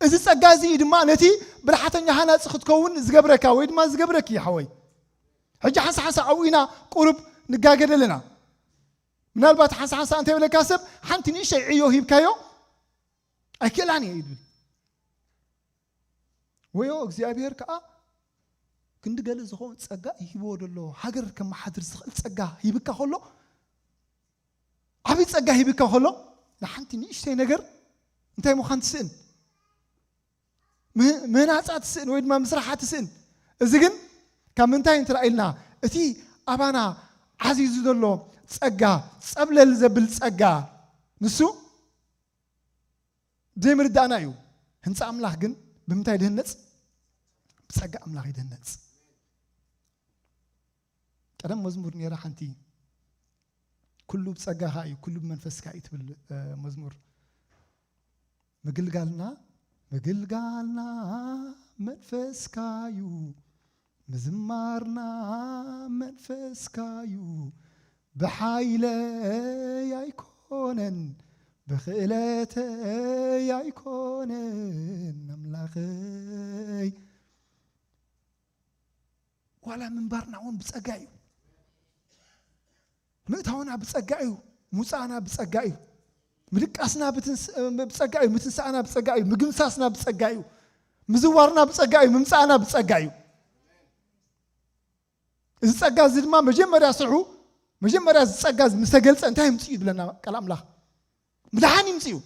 እዚ ጸጋ እዚ እዩ ድማ ነቲ ብልሓተኛ ሃናፂ ክትከውን ዝገብረካ ወይ ድማ ዝገብረኪ ሓወይ። ሕጂ ሓንሳ ሓንሳ ኣብኡ ኢና ቁሩብ ንጋገድ ኣለና። ምናልባት ሓንሳ ሓንሳ እንታይ ይብለካ ሰብ ሓንቲ ንእሽተይ ዕዮ ሂብካዮ ኣይክእላን እየ ይብል። ወዮ እግዚኣብሔር ከዓ ክንዲ ገለ ዝኸውን ጸጋ ይሂብዎ ደሎ። ሃገር ከመሓድር ዝኽእል ጸጋ ሂብካ ከሎ ዓብዪ ጸጋ ሂብካ ከሎ ንሓንቲ ንእሽተይ ነገር እንታይ ምዃን ትስእን? ምህናፃ ትስእን ወይ ድማ ምስራሓ ትስእን። እዚ ግን ካብ ምንታይ እንትርኣ ኢልና፣ እቲ ኣባና ዓዚዙ ዘሎ ጸጋ፣ ጸብለል ዘብል ጸጋ፣ ንሱ ዘይምርዳእና እዩ። ህንፃ ኣምላኽ ግን ብምንታይ ድህነፅ? ብጸጋ ኣምላኽ ይድህነፅ። ቀደም መዝሙር ነይራ ሓንቲ፣ "ኩሉ ብጸጋኻ እዩ፣ ኩሉ ብመንፈስካ እዩ" ትብል መዝሙር። ምግልጋልና፣ ምግልጋልና መንፈስካ እዩ፣ ምዝማርና መንፈስካ እዩ፣ ብሓይለይ ኣይኮነን፣ ብኽእለተይ ኣይኮነን ኣምላኸይ። ዋላ ምንባርና እውን ብጸጋ እዩ። ምእታውና ብጸጋ እዩ። ሙጻእና ብጸጋ እዩ። ምድቃስና ብጸጋ እዩ። ምትንሳእና ብጸጋ እዩ። ምግምሳስና ብጸጋ እዩ። ምዝዋርና ብጸጋ እዩ። ምምጻእና ብጸጋ እዩ። እዚ ጸጋ እዚ ድማ መጀመርያ ስርሑ፣ መጀመርያ እዚ ጸጋ እዚ ምስ ተገልጸ እንታይ ይምጽእ እዩ ዝብለና ቃል ኣምላኽ? ምድሓን ይምጽእ እዩ።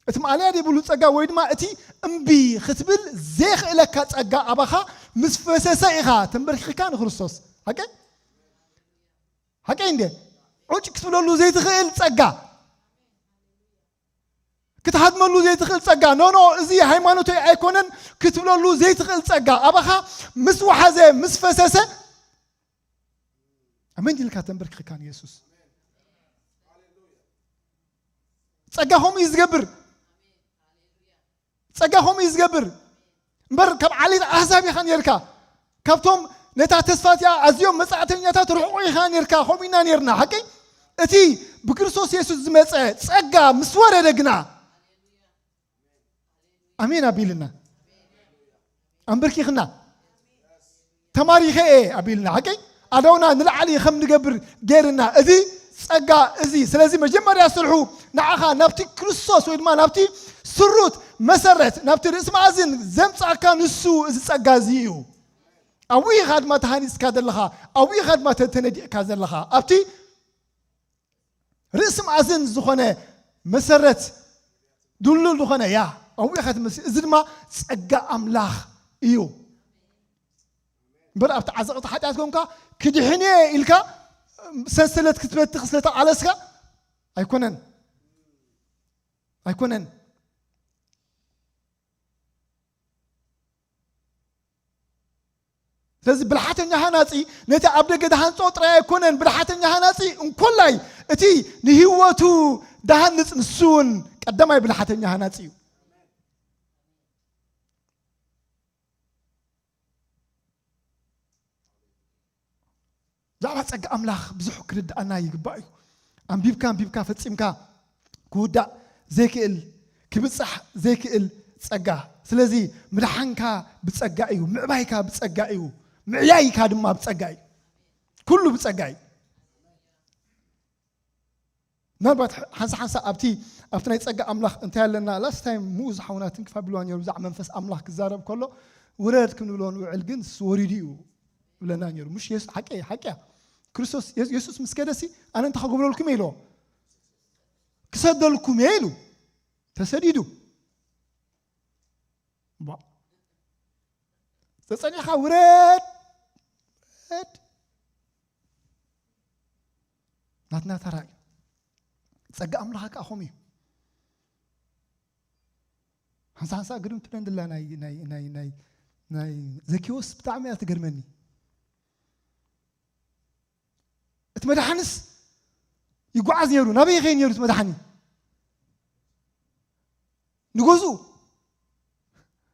እቲ ማእለያ ዘይብሉ ጸጋ ወይ ድማ እቲ እምቢ ክትብል ዘይኽእለካ ጸጋ ኣባኻ ምስ ፈሰሰ ኢኻ ተንበርኪኽካ ንክርስቶስ። ሓቀይ? ሓቀይ እንዴ? ዑጭ ክትብለሉ ዘይትኽእል ጸጋ። ክትሃድመሉ ዘይትኽእል ጸጋ። "ኖ፣ ኖ፣ እዚ ሃይማኖተይ ኣይኮነን" ክትብለሉ ዘይትኽእል ጸጋ ኣባኻ ምስ ወሓዘ፣ ምስ ፈሰሰ፣ ኣሜን ኢልካ ተንበርኪኽካ ንየሱስ። ጸጋ ከምኡ እዩ ዝገብር። ጸጋ ከምኡ እዩ ዝገብር። እምበር ካብ ዓሌት ኣህዛብ ኢኻ ነርካ። ካብቶም ነታ ተስፋ እቲኣ ኣዝዮም መጻእተኛታት ርሑቕ ኢኻ ነርካ። ከምኡ ኢና ነርና። ሓቂ? እቲ ብክርስቶስ የሱስ ዝመጸ ጸጋ ምስ ወረደ ግና፣ ኣሜን ኣቢልና፣ ኣንበርኪኽና፣ ተማሪኸ እየ ኣቢልና፣ ሓቀይ ኣደውና ንላዕሊ ከም ንገብር ገይርና፣ እዚ ጸጋ እዚ። ስለዚ መጀመርያ ስርሑ ንዓኻ ናብቲ ክርስቶስ ወይ ድማ ናብቲ ስሩት መሰረት፣ ናብቲ ርእሲ መኣዝን ዘምጻእካ ንሱ እዚ ጸጋ እዚ እዩ። ኣብኡ ኢኻ ድማ ተሃኒጽካ ዘለኻ፣ ኣብኡ ኢኻ ድማ ተ-፣ ተነዲቕካ ዘለኻ። ኣብቲ ርእሲ መኣዝን ዝኾነ መሰረት ድልዱል ዝኾነ፣ ያ፣ ኣብኡ ኢኻ ትመስል። እዚ ድማ ጸጋ ኣምላኽ እዩ። እምበር ኣብቲ ዓዘቕቲ ሓጢኣት ኮንካ ክድሕን እየ ኢልካ ሰንሰለት ክትበትኽ ስለተቓለስካ ኣይኮነን። ኣይኮነን። ስለዚ ብልሓተኛ ሃናጺ ነቲ ኣብ ደገ ዝሃንጾ ጥራይ ኣይኮነን። ብልሓተኛ ሃናጺ እንኮላይ እቲ ንህይወቱ ዝሃንጽ ንሱ እውን ቀዳማይ ብልሓተኛ ሃናጺ እዩ። ብዛዕባ ጸጋ ኣምላኽ ብዙሕ ክርድኣና ይግባእ እዩ። ኣንቢብካ፣ ኣንቢብካ፣ ፈጺምካ ክውዳእ ዘይክእል፣ ክብጻሕ ዘይክእል ጸጋ። ስለዚ ምድሓንካ ብጸጋ እዩ፣ ምዕባይካ ብጸጋ እዩ፣ ምዕያይካ ድማ ብጸጋ እዩ። ኩሉ ብጸጋ እዩ። ምናልባት ሓንሳ ሓንሳ ኣብቲ፣ ኣብቲ ናይ ጸጋ ኣምላኽ እንታይ ኣለና? ላስት ታይም ምኡዝ ሓውና ትንክፍ ኣቢልዋ ነይሩ፣ ብዛዕባ መንፈስ ኣምላኽ ክዛረብ ከሎ፣ "ውረድ ክንብሎ ንውዕል፣ ግን ንሱ ወሪዱ እዩ" ይብለና ነይሩ። ምሽ የሱስ፣ ሓቂ፣ ሓቂ እያ። ክርስቶስ፣ የሱ-፣ የሱስ ምስ ከደሲ፣ "ኣነ እንታይ ክገብረልኩም እየ?" ኢልዎ። "ክሰደልኩም እየ" ኢሉ። ተሰዲዱ። ባ-፣ ተጸኒዕካ ውረድ፣ ውረድ። ናትና ተራ እዩ። ጸጋ ኣምላኽ ከኣ ከምኡ እዩ። ሓንሳ ሓንሳ ግርም ትብለኒ ደላ ናይ፣ ናይ፣ ናይ፣ ናይ፣ ናይ ዘኪዎስ ብጣዕሚ እያ ትገርመኒ። እቲ መድሓኒስ ይጓዓዝ ነይሩ። ናበይ ይኸይድ ነይሩ እቲ መድሓኒ? ንገዝኡ።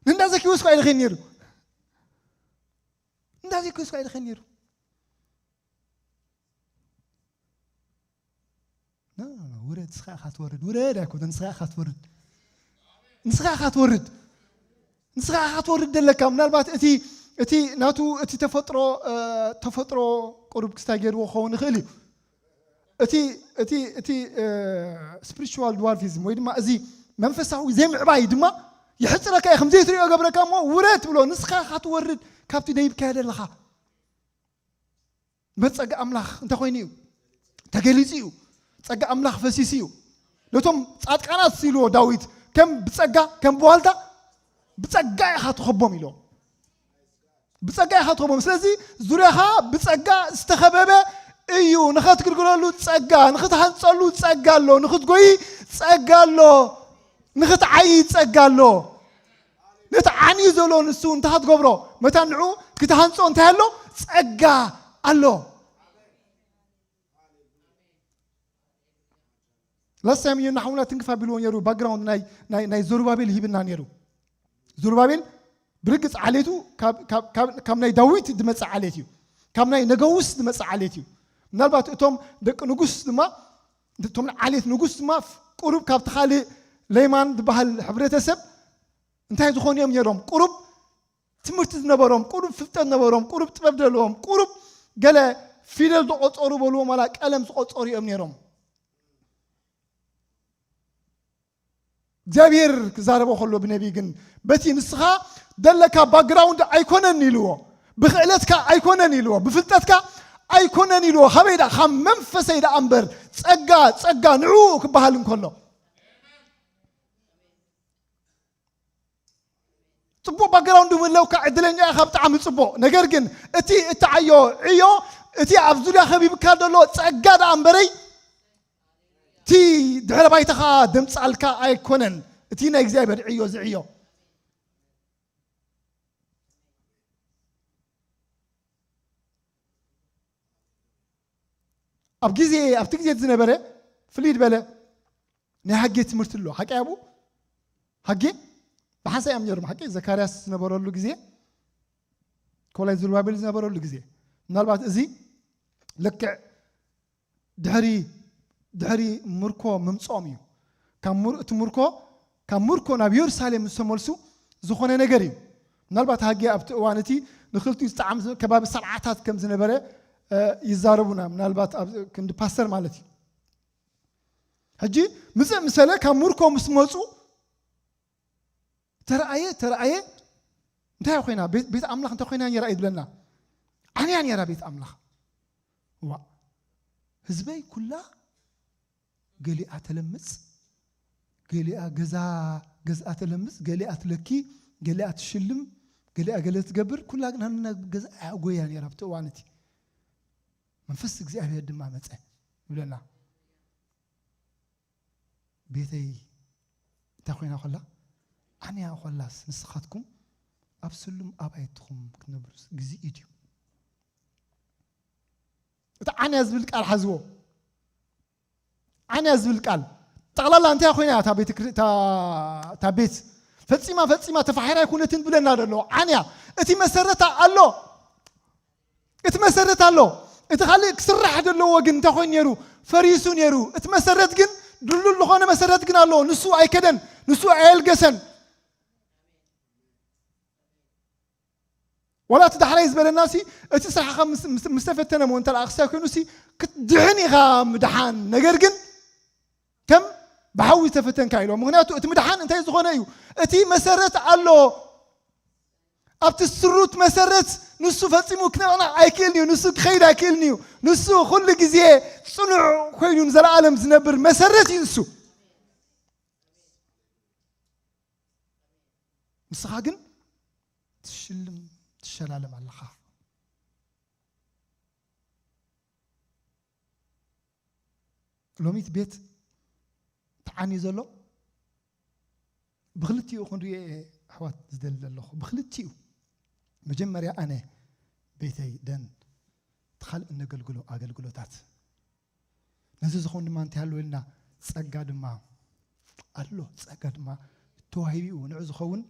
ንእንዳ ዘኪዎስ እኳ ኣይልኸይድ ነይሩ። እንዳ ዘኪዎስ እኳ ኣይልኸይድ ነይሩ። ኖ፣ ኖ፣ ኖ፣ ውረድ፣ ንስኻ ኢኻ ትወርድ። ውረድ ኣይኮነን፣ ንስኻ ኢኻ ትወርድ። ንስኻ ኢኻ ትወርድ። ንስኻ ኢኻ ትወርድ ዘለካ። ምናልባት እቲ፣ እቲ ናቱ፣ እቲ ተፈጥሮ፣ እ፣ ተፈጥሮ ቁሩብ ክስታይ ገይርዎ ክኸውን ይኽእል እዩ። እቲ፣ እቲ፣ እቲ፣ እ፣ ስፒሪቹዋል ድዋርፊዝም ወይ ድማ እዚ መንፈሳዊ ዘይምዕባይ ድማ የሕጽረካ እዩ። ከም ዘይትሪኦ ገብረካ እሞ ውረድ ትብሎ። ንስኻ ኢኻ ትወርድ ካብቲ ደይብካዮ ዘለኻ። እምበር ጸጋ ኣምላኽ እንታይ ኮይኑ እዩ? እቲ ተገሊጹ እዩ። ጸጋ ኣምላኽ ፈሲሱ እዩ። ነቶም ጻድቃናት ኢልዎ ዳዊት፣ ከም ብጸጋ፣ ከም ብዋልታ፣ ብጸጋ ኢኻ ትኸቦም ኢልዎ። ብጸጋ ኢኻ ትኸቦም። ስለዚ ዙርያኻ ብጸጋ ዝተኸበበ እዩ። ንኸትግልግለሉ ጸጋ፣ ንኽትሃንጸሉ ጸጋ ኣሎ፣ ንኽትጎይ ጸጋ ኣሎ፣ ንኽትዓይ ጸጋ ኣሎ። ነቲ ዓንዩ ዘሎ ንሱ እንታይ ክትገብሮ? መታን ንዑ ክትሃንጾ እንታይ ኣሎ? ጸጋ ኣሎ። ላስት ታይም እዩ ናሓውና ትንክፍ ኣቢልዎ ነይሩ። ባክግራውንድ ናይ ናይ ናይ ዘሩባቤል ሂብና ነይሩ። ዘሩባቤል ብርግጽ ዓሌቱ ካብ ካብ ካብ ካብ ናይ ዳዊት ዝመጽእ ዓሌት እዩ። ካብ ናይ ነገውስ ዝመጽእ ዓሌት እዩ። ምናልባት እቶም ደቂ ንጉስ ድማ፣ እቶም ዓሌት ንጉስ ድማ ቁሩብ ካብቲ ካልእ ለይማን ዝበሃል ሕብረተሰብ እንታይ ዝኾኑ እዮም ነይሮም? ቁሩብ ትምህርቲ ዝነበሮም፣ ቁሩብ ፍልጠት ነበሮም፣ ቁሩብ ጥበብ ዘለዎም፣ ቁሩብ ገለ ፊደል ዝቆጸሩ በልዎም፣ ዋላ ቀለም ዝቆጸሩ እዮም ነይሮም። እግዚኣብሔር ክዛረቦ ከሎ ብነቢይ ግን፣ በቲ ንስኻ ደለካ ባክግራውንድ ኣይኮነን ኢልዎ፣ ብክእለትካ ኣይኮነን ኢልዎ፣ ብፍልጠትካ ኣይኮነን ኢልዎ። ካበይ ደኣ? ካብ መንፈሰይ ደኣ እምበር፣ ጸጋ ጸጋ ንዕኡ ክበሃል እንከሎ፣ ጽቡቕ ባክግራውንድ ምህለውካ ዕድለኛ ኢኻ፣ ብጣዕሚ ጽቡቕ። ነገር ግን እቲ እትዓዮ ዕዮ፣ እቲ ኣብ ዙርያ ከቢብካ ዘሎ ጸጋ ደኣ እምበረይ፣ እቲ ድሕረ ባይታኻ ደምጻልካ ኣይኮነን። እቲ ናይ እግዚኣብሔር ዕዮ ዝዕዮ። ኣብ ግዜ፣ ኣብቲ ግዜ ዝነበረ ፍልይ ዝበለ ናይ ሃጌ ትምህርቲ ኣሎ። ሓቂ ኣብኡ ሃጌ ብሓንሳእ እዮም ነይሮም። ሓቂ ዘካርያስ ዝነበረሉ ግዜ፣ ኮላይ ዝሩባቤል ዝነበረሉ ግዜ፣ ምናልባት እዚ ልክዕ ድሕሪ ድሕሪ ምርኮ ምምጾም እዩ። ካብ ምር-፣ እቲ ምርኮ፣ ካብ ምርኮ ናብ የሩሳሌም ምስ ተመልሱ ዝኾነ ነገር እዩ። ምናልባት ሃጌ ኣብቲ እዋን እቲ ንኽልቲኡ ዝጠዓም ዝ-፣ ከባቢ ሰብዓታት ከም ዝነበረ፣ እ፣ ይዛረቡና። ምናልባት ኣብ ክንዲ ፓስተር ማለት እዩ። ሕጂ ምጽእ ምሰለ ካብ ምርኮ ምስ መጹ ተረኣየ፣ ተረኣየ። እንታይ ኮይና? ቤት፣ ቤት ኣምላኽ እንታይ ኮይና ነይራ እዩ ዝብለና። ዓንያ ነይራ ቤት ኣምላኽ። ዋ፣ ህዝበይ ኩላ ገሊኣ ተለምጽ፣ ገሊኣ ገዛ፣ ገዝኣ ተለምጽ፣ ገሊኣ ትለኪ፣ ገሊኣ ትሽልም፣ ገሊኣ ገለ ትገብር፣ ኩላ ግን ሃንና ገዛ እያ ጎያ ነይራ ኣብቲ እዋን እቲ። መንፈስ እግዚኣብሔር ድማ መጸ ይብለና። ቤተይ እንታይ ኮይና ኮላ? ዓንያ ኮላስ ንስኻትኩም ኣብ ስሉም ኣባይትኹም ክትነብሩ ግዜ እዩ ድዩ? እቲ ዓንያ ዝብል ቃል ሓዝዎ። ዓንያ ዝብል ቃል ጠቕላላ እንታይ ኮይና እያ? እታ ቤተ ክር-፣ እታ፣ እታ ቤት ፈጺማ፣ ፈጺማ ተፋሒራ ኣይኮነትን ዝብለና ዘሎ። ዓንያ፣ እቲ መሰረታ ኣሎ። እቲ መሰረት ኣሎ። እቲ ካልእ ክስራሕ ዘለዎ ግን እንታይ ኮይኑ ነይሩ? ፈሪሱ ነይሩ። እቲ መሰረት ግን ድልዱል ዝኾነ መሰረት ግን ኣሎ። ንሱ ኣይከደን፣ ንሱ ኣየልገሰን። ዋላ እቲ ዳሕራይ ዝበለና ሲ፣ እቲ ስራሕኻ ምስ፣ ምስ፣ ምስ ተፈተነ እሞ እንተ ደኣ ክሳይ ኮይኑ ሲ፣ ክትድሕን ኢኻ ምድሓን። ነገር ግን ከም ብሓዊ ዝተፈተንካ ኢሎ። ምኽንያቱ እቲ ምድሓን እንታይ ዝኾነ እዩ? እቲ መሰረት ኣሎ። ኣብቲ ስሩት መሰረት ንሱ ፈጺሙ ክነቕንቕ ኣይክእልን እዩ። ንሱ ክኸይድ ኣይክእልን እዩ። ንሱ ኩሉ ግዜ ጽኑዕ ኮይኑ ንዘለኣለም ዝነብር መሰረት እዩ ንሱ። ንስኻ ግን ትሽልም፣ ትሸላለም ኣለኻ። ሎሚት ቤት ተዓንዩ ዘሎ ብክልቲኡ ክንሪኦ እየ ኣሕዋት ዝደሊ ዘለኹ። ብክልቲኡ። መጀመርያ ኣነ፣ ቤተይ፣ ደን፣ እቲ ካልእ እነገልግሎ ኣገልግሎታት። ነዚ ዝኾን ድማ እንታይ ኣሎ ኢልና፣ ጸጋ ድማ ኣሎ። ጸጋ ድማ ተዋሂቡ እዩ። ንዑ ዝኸውን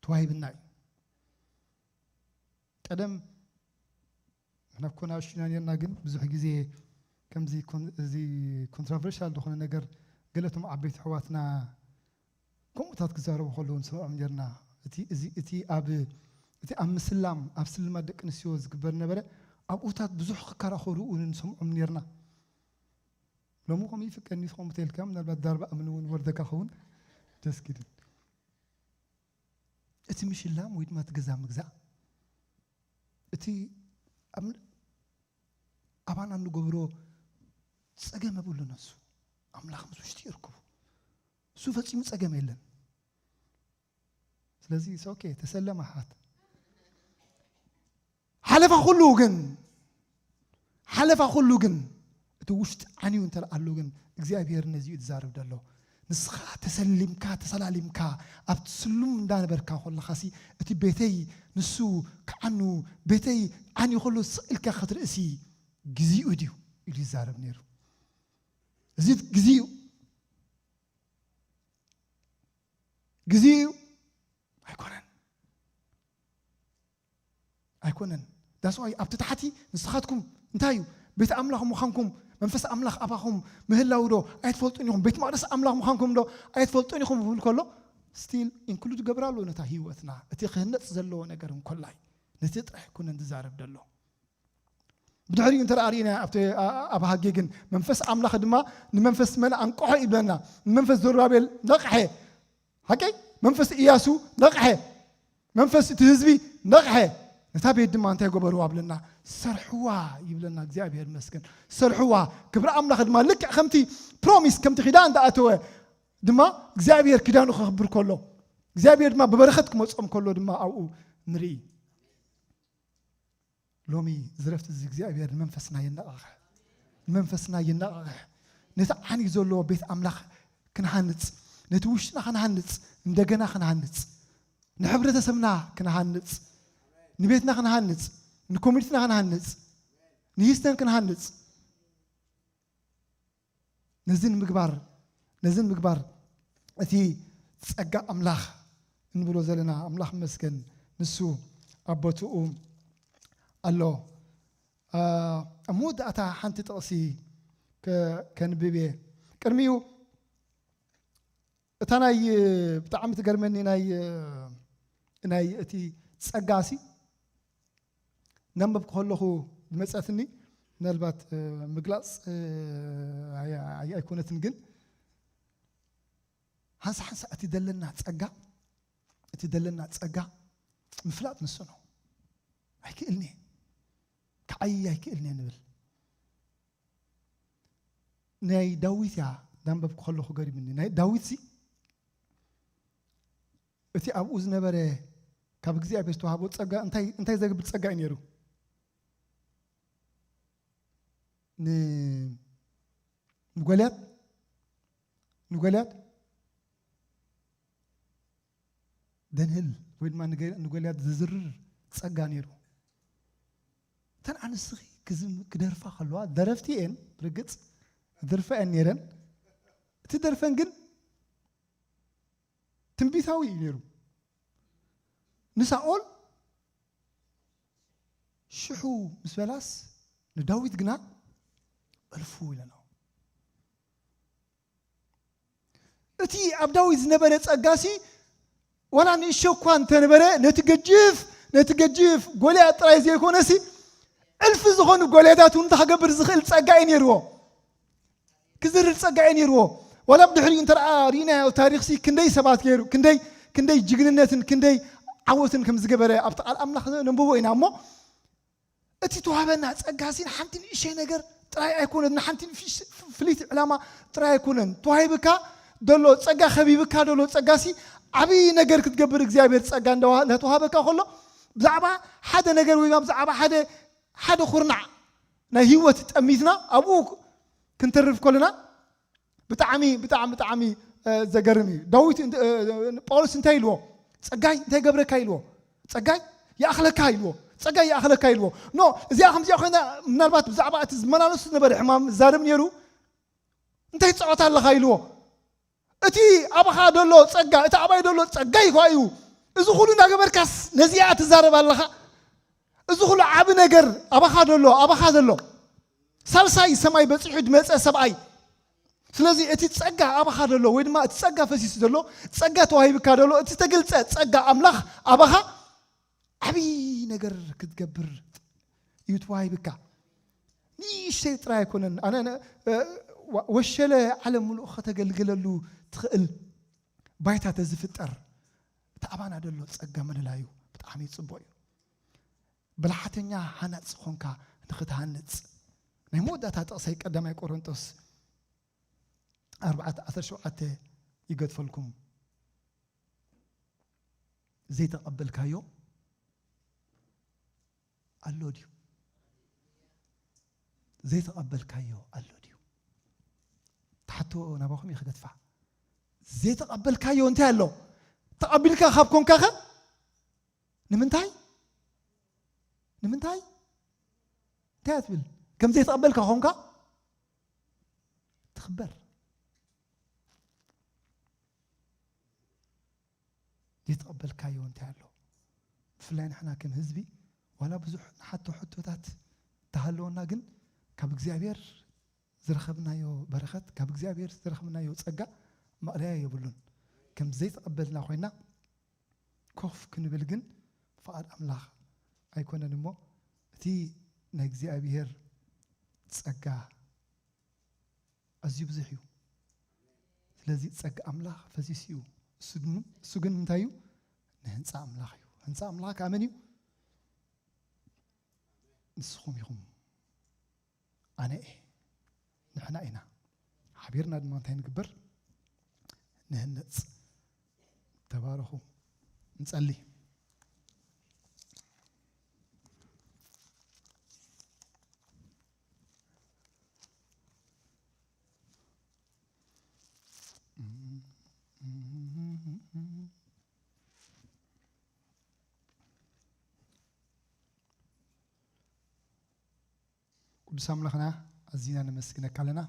ተዋሂብና እዩ። ቀደም ንሕና እኮ ንኣሽቱና ነርና፣ ግን ብዙሕ ግዜ ከምዚ ኮን-፣ እዚ ኮንትራቨርሻል ዝኾነ ነገር ገለቶም ዓበይቲ ኣሕዋትና ከምኡታት ክዛረቡ ከለዉ ንሰምዖም ነርና። እቲ፣ እዚ፣ እቲ ኣብ፣ እቲ ኣብ ምስላም፣ ኣብ ስልማት ደቂ ኣንስትዮ ዝግበር ነበረ፣ ኣብኡታት ብዙሕ ክከራኸሩ እውን ንሰምዖም ነርና። ሎሚ ከምኡ ይፍቀድኒ ከምኡ ተልካ፣ ምናልባት ዳርባ እምኒ እውን ወርደካ ኸውን ደስ ኪድን። እቲ ምሽላም ወይ ድማ እቲ ገዛ ምግዛእ፣ እቲ ኣብ ኣባና እንገብሮ ጸገም የብሉን። እሱ ኣምላኽ ምስ ውሽጢ ይርክቡ። እሱ ፈጺሙ ጸገም የለን። ስለዚ it's okay፣ ተሰለመ ኣሓት። ሓለፋ ኩሉ ግን፣ ሓለፋ ኩሉ ግን፣ እቲ ውሽጢ ዓንዩ እንተ ኣሎ ግን፣ እግዚኣብሔር ነዚ እዩ ዝዛረብ ዘሎ። ንስኻ ተሰሊምካ፣ ተሰላሊምካ፣ ኣብቲ ስሉም እንዳነበርካ ከለኻሲ፣ እቲ ቤተይ ንሱ ክዓኑ፣ ቤተይ ዓንዩ ከሎ ስቕ ኢልካ ክትርእሲ፣ ግዜኡ ድዩ? ኢሉ ይዛረብ ነይሩ። እዚ ግዜኡ፣ ግዜኡ ኣይኮነን። ኣይኮነን። That's why ኣብቲ ታሕቲ ንስኻትኩም እንታይ እዩ? ቤት ኣምላኽ ምዃንኩም፣ መንፈስ ኣምላኽ ኣባኹም ምህላው ዶ ኣይትፈልጡን ኢኹም? ቤት መቕደስ ኣምላኽ ምዃንኩም ዶ ኣይትፈልጡን ኢኹም? ይብል ከሎ፣ still include ይገብር ኣሎ ነታ ህይወትና። እቲ ክህነጽ ዘለዎ ነገር እንኮላይ፣ ነቲ ጥራሕ ኣይኮነን ዝዛረብ ዘሎ። ብድሕሪኡ እንተ ደኣ ርኢና ኣብቲ፣ ኣ-፣ ኣ-፣ ኣብ ሃጌ ግን መንፈስ ኣምላኽ ድማ ንመንፈስ መን ኣንቅሖ ይብለና? ንመንፈስ ዘሩባቤል ነቕሐ። ሓቀይ? መንፈስ ኢያሱ ነቕሐ። መንፈስ እቲ ህዝቢ ነቕሐ። ነታ ቤት ድማ እንታይ ገበርዋ ብለና? ሰርሕዋ ይብለና። እግዚኣብሔር ይመስገን። ሰርሕዋ። ክብሪ ኣምላኽ ድማ ልክዕ ከምቲ ፕሮሚስ፣ ከምቲ ኪዳን ዝኣተወ ድማ እግዚኣብሔር ኪዳኑ ከኽብር ከሎ፣ እግዚኣብሔር ድማ ብበረኸት ክመጾም ከሎ ድማ ኣብኡ ንርኢ። ሎሚ ዝረፍቲ እዚ እግዚኣብሔር ንመንፈስና የነቓቕሕ። ንመንፈስና የነቓቕሕ። ነቲ ዓንዩ ዘለዎ ቤት ኣምላኽ ክንሃንጽ፣ ነቲ ውሽጥና ክንሃንጽ፣ እንደገና ክንሃንጽ፣ ንሕብረተሰብና ክንሃንጽ፣ ንቤትና ክንሃንጽ፣ ንኮሚኒቲና ክንሃንጽ፣ ንሂስተን ክንሃንጽ። ነዚ ንምግባር፣ ነዚ ንምግባር እቲ ጸጋ ኣምላኽ እንብሎ ዘለና፣ ኣምላኽ ይመስገን፣ ንሱ ኣብ ቦትኡ ኣሎ። ኣ፣ ኣብ መወዳእታ ሓንቲ ጥቕሲ ከ-፣ ከንብብ እየ። ቅድሚኡ እታ ናይ፣ ብጣዕሚ ትገርመኒ ናይ፣ ናይ እቲ ጸጋሲ፣ ነንበብኩ ከለኹ ዝመጸትኒ፣ ምናልባት፣ እ፣ ምግላጽ፣ እ፣ ኣይ-፣ ኣይ-፣ ኣይኮነትን፣ ግን ሓንሳ ሓንሳ እቲ ዘለና ጸጋ፣ እቲ ዘለና ጸጋ ምፍላጥ ንሱ ነው። ኣይክእልን'የ፣ ክዓይይ ኣይክእልን'የ ንብል። ናይ ዳዊት እያ እናንበብኩ ከለኹ ገሪሙኒ። ናይ ዳዊትሲ እቲ ኣብኡ ዝነበረ ካብ እግዚኣብሔር ዝተዋህቦ ጸጋ እንታይ፣ እንታይ ዘብል ጸጋ እዩ ነይሩ? ን-፣ ንጎልያድ፣ ንጎልያድ ደንህል ወይ ድማ ንገ-፣ ንጎልያድ ዝዝርር ጸጋ ነይሩ። እተን ኣንስቲ ክዝም-፣ ክደርፋ ከለዋ፣ ደረፍቲ እየን፣ ብርግጽ ክደርፋ እየን ነይረን። እቲ ደርፈን ግን ትንቢታዊ እዩ ነይሩ። ንሳኦል ሽሑ ምስ በላስ፣ ንዳዊት ግና እልፉ ኢለና። እቲ ኣብ ዳዊት ዝነበረ ጸጋሲ፣ ዋላ ንእሽቶ እኳ እንተነበረ፣ ነቲ ገጅፍ፣ ነቲ ገጅፍ ጎልያድ ጥራይ ዘይኮነሲ፣ እልፊ ዝኾኑ ጎልያዳት እውን እንታይ ክገብር ዝኽእል ጸጋ እዩ ነይርዎ። ክዝርር ጸጋ እዩ ነይርዎ። ዋላ ብድሕሪኡ እንተ ደኣ ርኢናዮ ታሪኽሲ፣ ክንደይ ሰባት ገይሩ፣ ክንደይ፣ ክንደይ ጅግንነትን ክንደይ ዓወትን ከም ዝገበረ ኣብቲ ቃል ኣምላኽ ነንብቦ ኢና እሞ፣ እቲ ተዋህበና ጸጋሲ ንሓንቲ ንእሽተይ ነገር ጥራይ ኣይኮነን፣ ንሓንቲ ንፍሽ-፣ ፍልይቲ ዕላማ ጥራይ ኣይኮነን። ተዋሂብካ ደሎ ጸጋ፣ ከቢብካ ደሎ ጸጋሲ ዓብዪ ነገር ክትገብር እግዚኣብሔር ጸጋ እንዳዋ-፣ እንዳተዋህበካ ከሎ፣ ብዛዕባ ሓደ ነገር ወይ ብዛዕባ ሓደ፣ ሓደ ኩርናዕ ናይ ህይወት ጠሚትና ኣብኡ ክንተርፍ ከለና፣ ብጣዕሚ፣ ብጣዕሚ፣ ብጣዕሚ፣ እ፣ ዘገርም እዩ። ዳዊት እንት-፣ እ፣ ጳውሎስ እንታይ ኢልዎ? "ጸጋይ እንታይ ገብረካ?" ኢልዎ። "ጸጋይ ይኣኽለካ?" ኢልዎ። "ጸጋይ ይኣኽለካ?" ኢልዎ። ኖ፣ እዚኣ ከምዚኣ ኮይና፣ ምናልባት ብዛዕባ እቲ ዝመላለሱ ዝነበረ ሕማም ዝዛረብ ነይሩ። "እንታይ ትጻወት ኣለኻ?" ኢልዎ። "እቲ ኣባኻ ደሎ ጸጋ፣ እቲ ኣባይ ደሎ ጸጋይ እኳ እዩ። እዚ ኩሉ እናገበርካስ ነዚኣ ትዛረብ ኣለኻ?" እዚ ኩሉ ዓቢ ነገር ኣባኻ ዘሎ፣ ኣባኻ ዘሎ። ሳልሳይ ሰማይ በጺሑ ዝመጸ ሰብኣይ። ስለዚ እቲ ጸጋ ኣባኻ ዘሎ፣ ወይ ድማ እቲ ጸጋ ፈሲሱ ዘሎ፣ ጸጋ ተዋሂብካ ዘሎ፣ እቲ ዝተገልጸ ጸጋ ኣምላኽ ኣባኻ ዓቢ ነገር ክትገብር እዩ ተዋሂብካ። ንእሽተይ ጥራይ ኣይኮነን። ኣነ፣ ኣነ፣ እ፣ ወ-፣ ወሸለ ዓለም ምሉእ ከተገልግለሉ ትኽእል ባይታ ተዝፍጠር፣ እቲ ኣባና ዘሎ ጸጋ ምልላዩ ብጣዕሚ ጽቡቕ እዩ። ብልሓተኛ ሃናጺ ኾንካ ንኽትሃንጽ፣ ናይ መወዳእታ ጥቕሰይ ቀዳማይ ቆሮንጦስ ኣርባዕተ ዓሰርተ ሸውዓተ ይገድፈልኩም። ዘይተቐበልካዮ ኣሎ ድዩ? ዘይተቐበልካዮ ኣሎ ድዩ? ትሓቶ ናባኹም እዩ ክገድፋ። ዘይተቐበልካዮ እንታይ ኣሎ? ተቐቢልካ ካብ ኮንካኸ ንምንታይ? ንምንታይ? እንታይ ትብል? ከም ዘይተቐበልካ ኮንካ ትኽበር። ዘይተቐበልካዮ እንታይ ኣሎ? ብፍላይ ንሕና ከም ህዝቢ ዋላ ብዙሕ ንሓቶ ሕቶታት ተሃለወና፣ ግን ካብ እግዚኣብሔር ዝረኸብናዮ በረኸት፣ ካብ እግዚኣብሔር ዝረኸብናዮ ጸጋ መቕለያ የብሉን። ከም ዘይተቐበልና ኮይና ኮፍ ክንብል ግን ፍቓድ ኣምላኽ ኣይኮነን እሞ፣ እቲ ናይ እግዚኣብሔር ጸጋ ኣዝዩ ብዙሕ እዩ። ስለዚ ጸጋ ኣምላኽ ፈሲሱ እዩ። እሱ ግን፣ እሱ ግን እንታይ እዩ? ንህንጻ ኣምላኽ እዩ። ህንጻ ኣምላኽ ከኣ መን እዩ? ንስኹም ኢኹም። ኣነ እየ። ንሕና ኢና። ሓቢርና ድማ እንታይ ንግበር? ንህነጽ። ተባረኹ። ንጸሊ። ቅዱስ ኣምላኽና፣ ኣዚና ነመስግነካ ኣለና።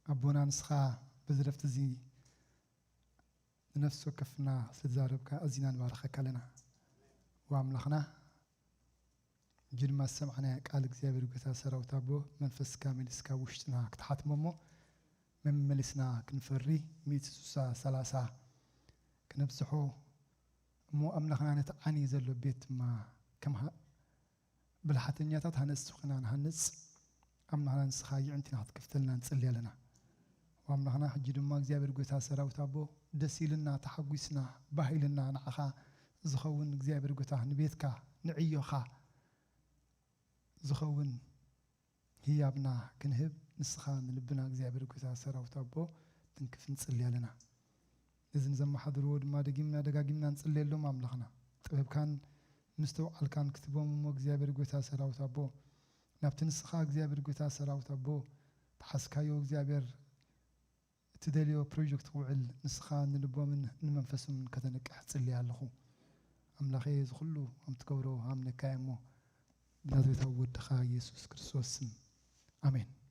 ኣቦና፣ ንስኻ በዚ ረፍቲ እዚ ንነፍሲ ወከፍና ስለ ተዛረብካ ኣዚና ንባርኸካ ኣለና። ወኣምላኽና፣ ሕጂ ድማ ዝሰማዕናያ ቃል እግዚኣብሔር፣ ጎይታ ሰራዊት ኣቦ፣ መንፈስካ መሊስካ ውሽጥና ክትሓትሞ እሞ፣ መመሊስና ክንፈሪ፣ ሚእቲ ስሳ፣ ሰላሳ ክነብዝሖ እሞ፣ ኣምላኽና፣ ነቲ ዓንዩ ዘሎ ቤት ድማ ከም ሃ-፣ ብልሓተኛታት ሃነጽቲ ኮይና ንሃንጽ። ኣምላኽና፣ ንስኻ የዕንትና ክትከፍተልና ንጽሊ ኣለና። ወኣምላኽና፣ ሕጂ ድማ እግዚኣብሔር፣ ጎይታ ሰራዊት ኣቦ፣ ደስ ኢልና፣ ተሓጒስና፣ ባህ ኢልና፣ ንዓኻ ዝኸውን እግዚኣብሔር፣ ጎይታ፣ ንቤትካ፣ ንዕዮኻ ዝኸውን ህያብና ክንህብ፣ ንስኻ ንልብና እግዚኣብሔር፣ ጎይታ ሰራዊት ኣቦ፣ ትንክፍ ንጽሊ ኣለና። ነዚ ንዘመሓድርዎ ድማ ደጊምና ደጋጊምና ንጽልየሎም። ኣምላኽና፣ ጥበብካን ምስትውዓልካን ክትቦም እሞ፣ እግዚኣብሔር፣ ጎይታ ሰራዊት ኣቦ፣ ናብቲ ንስኻ እግዚኣብሔር፣ ጎይታ ሰራዊት ኣቦ፣ ተሓዝካዮ እግዚኣብሔር፣ እትደልዮ ፕሮጀክት ክውዕል ንስኻ ንልቦምን ንመንፈሶምን ከተንቅሕ ጽልየ ኣለኹ። ኣምላኸ፣ እዚ ኩሉ ከም ትገብሮ ኣምነካ እየ እሞ፣ ብናዝሬታዊ ወድኻ ኢየሱስ ክርስቶስ ስም፣ ኣሜን።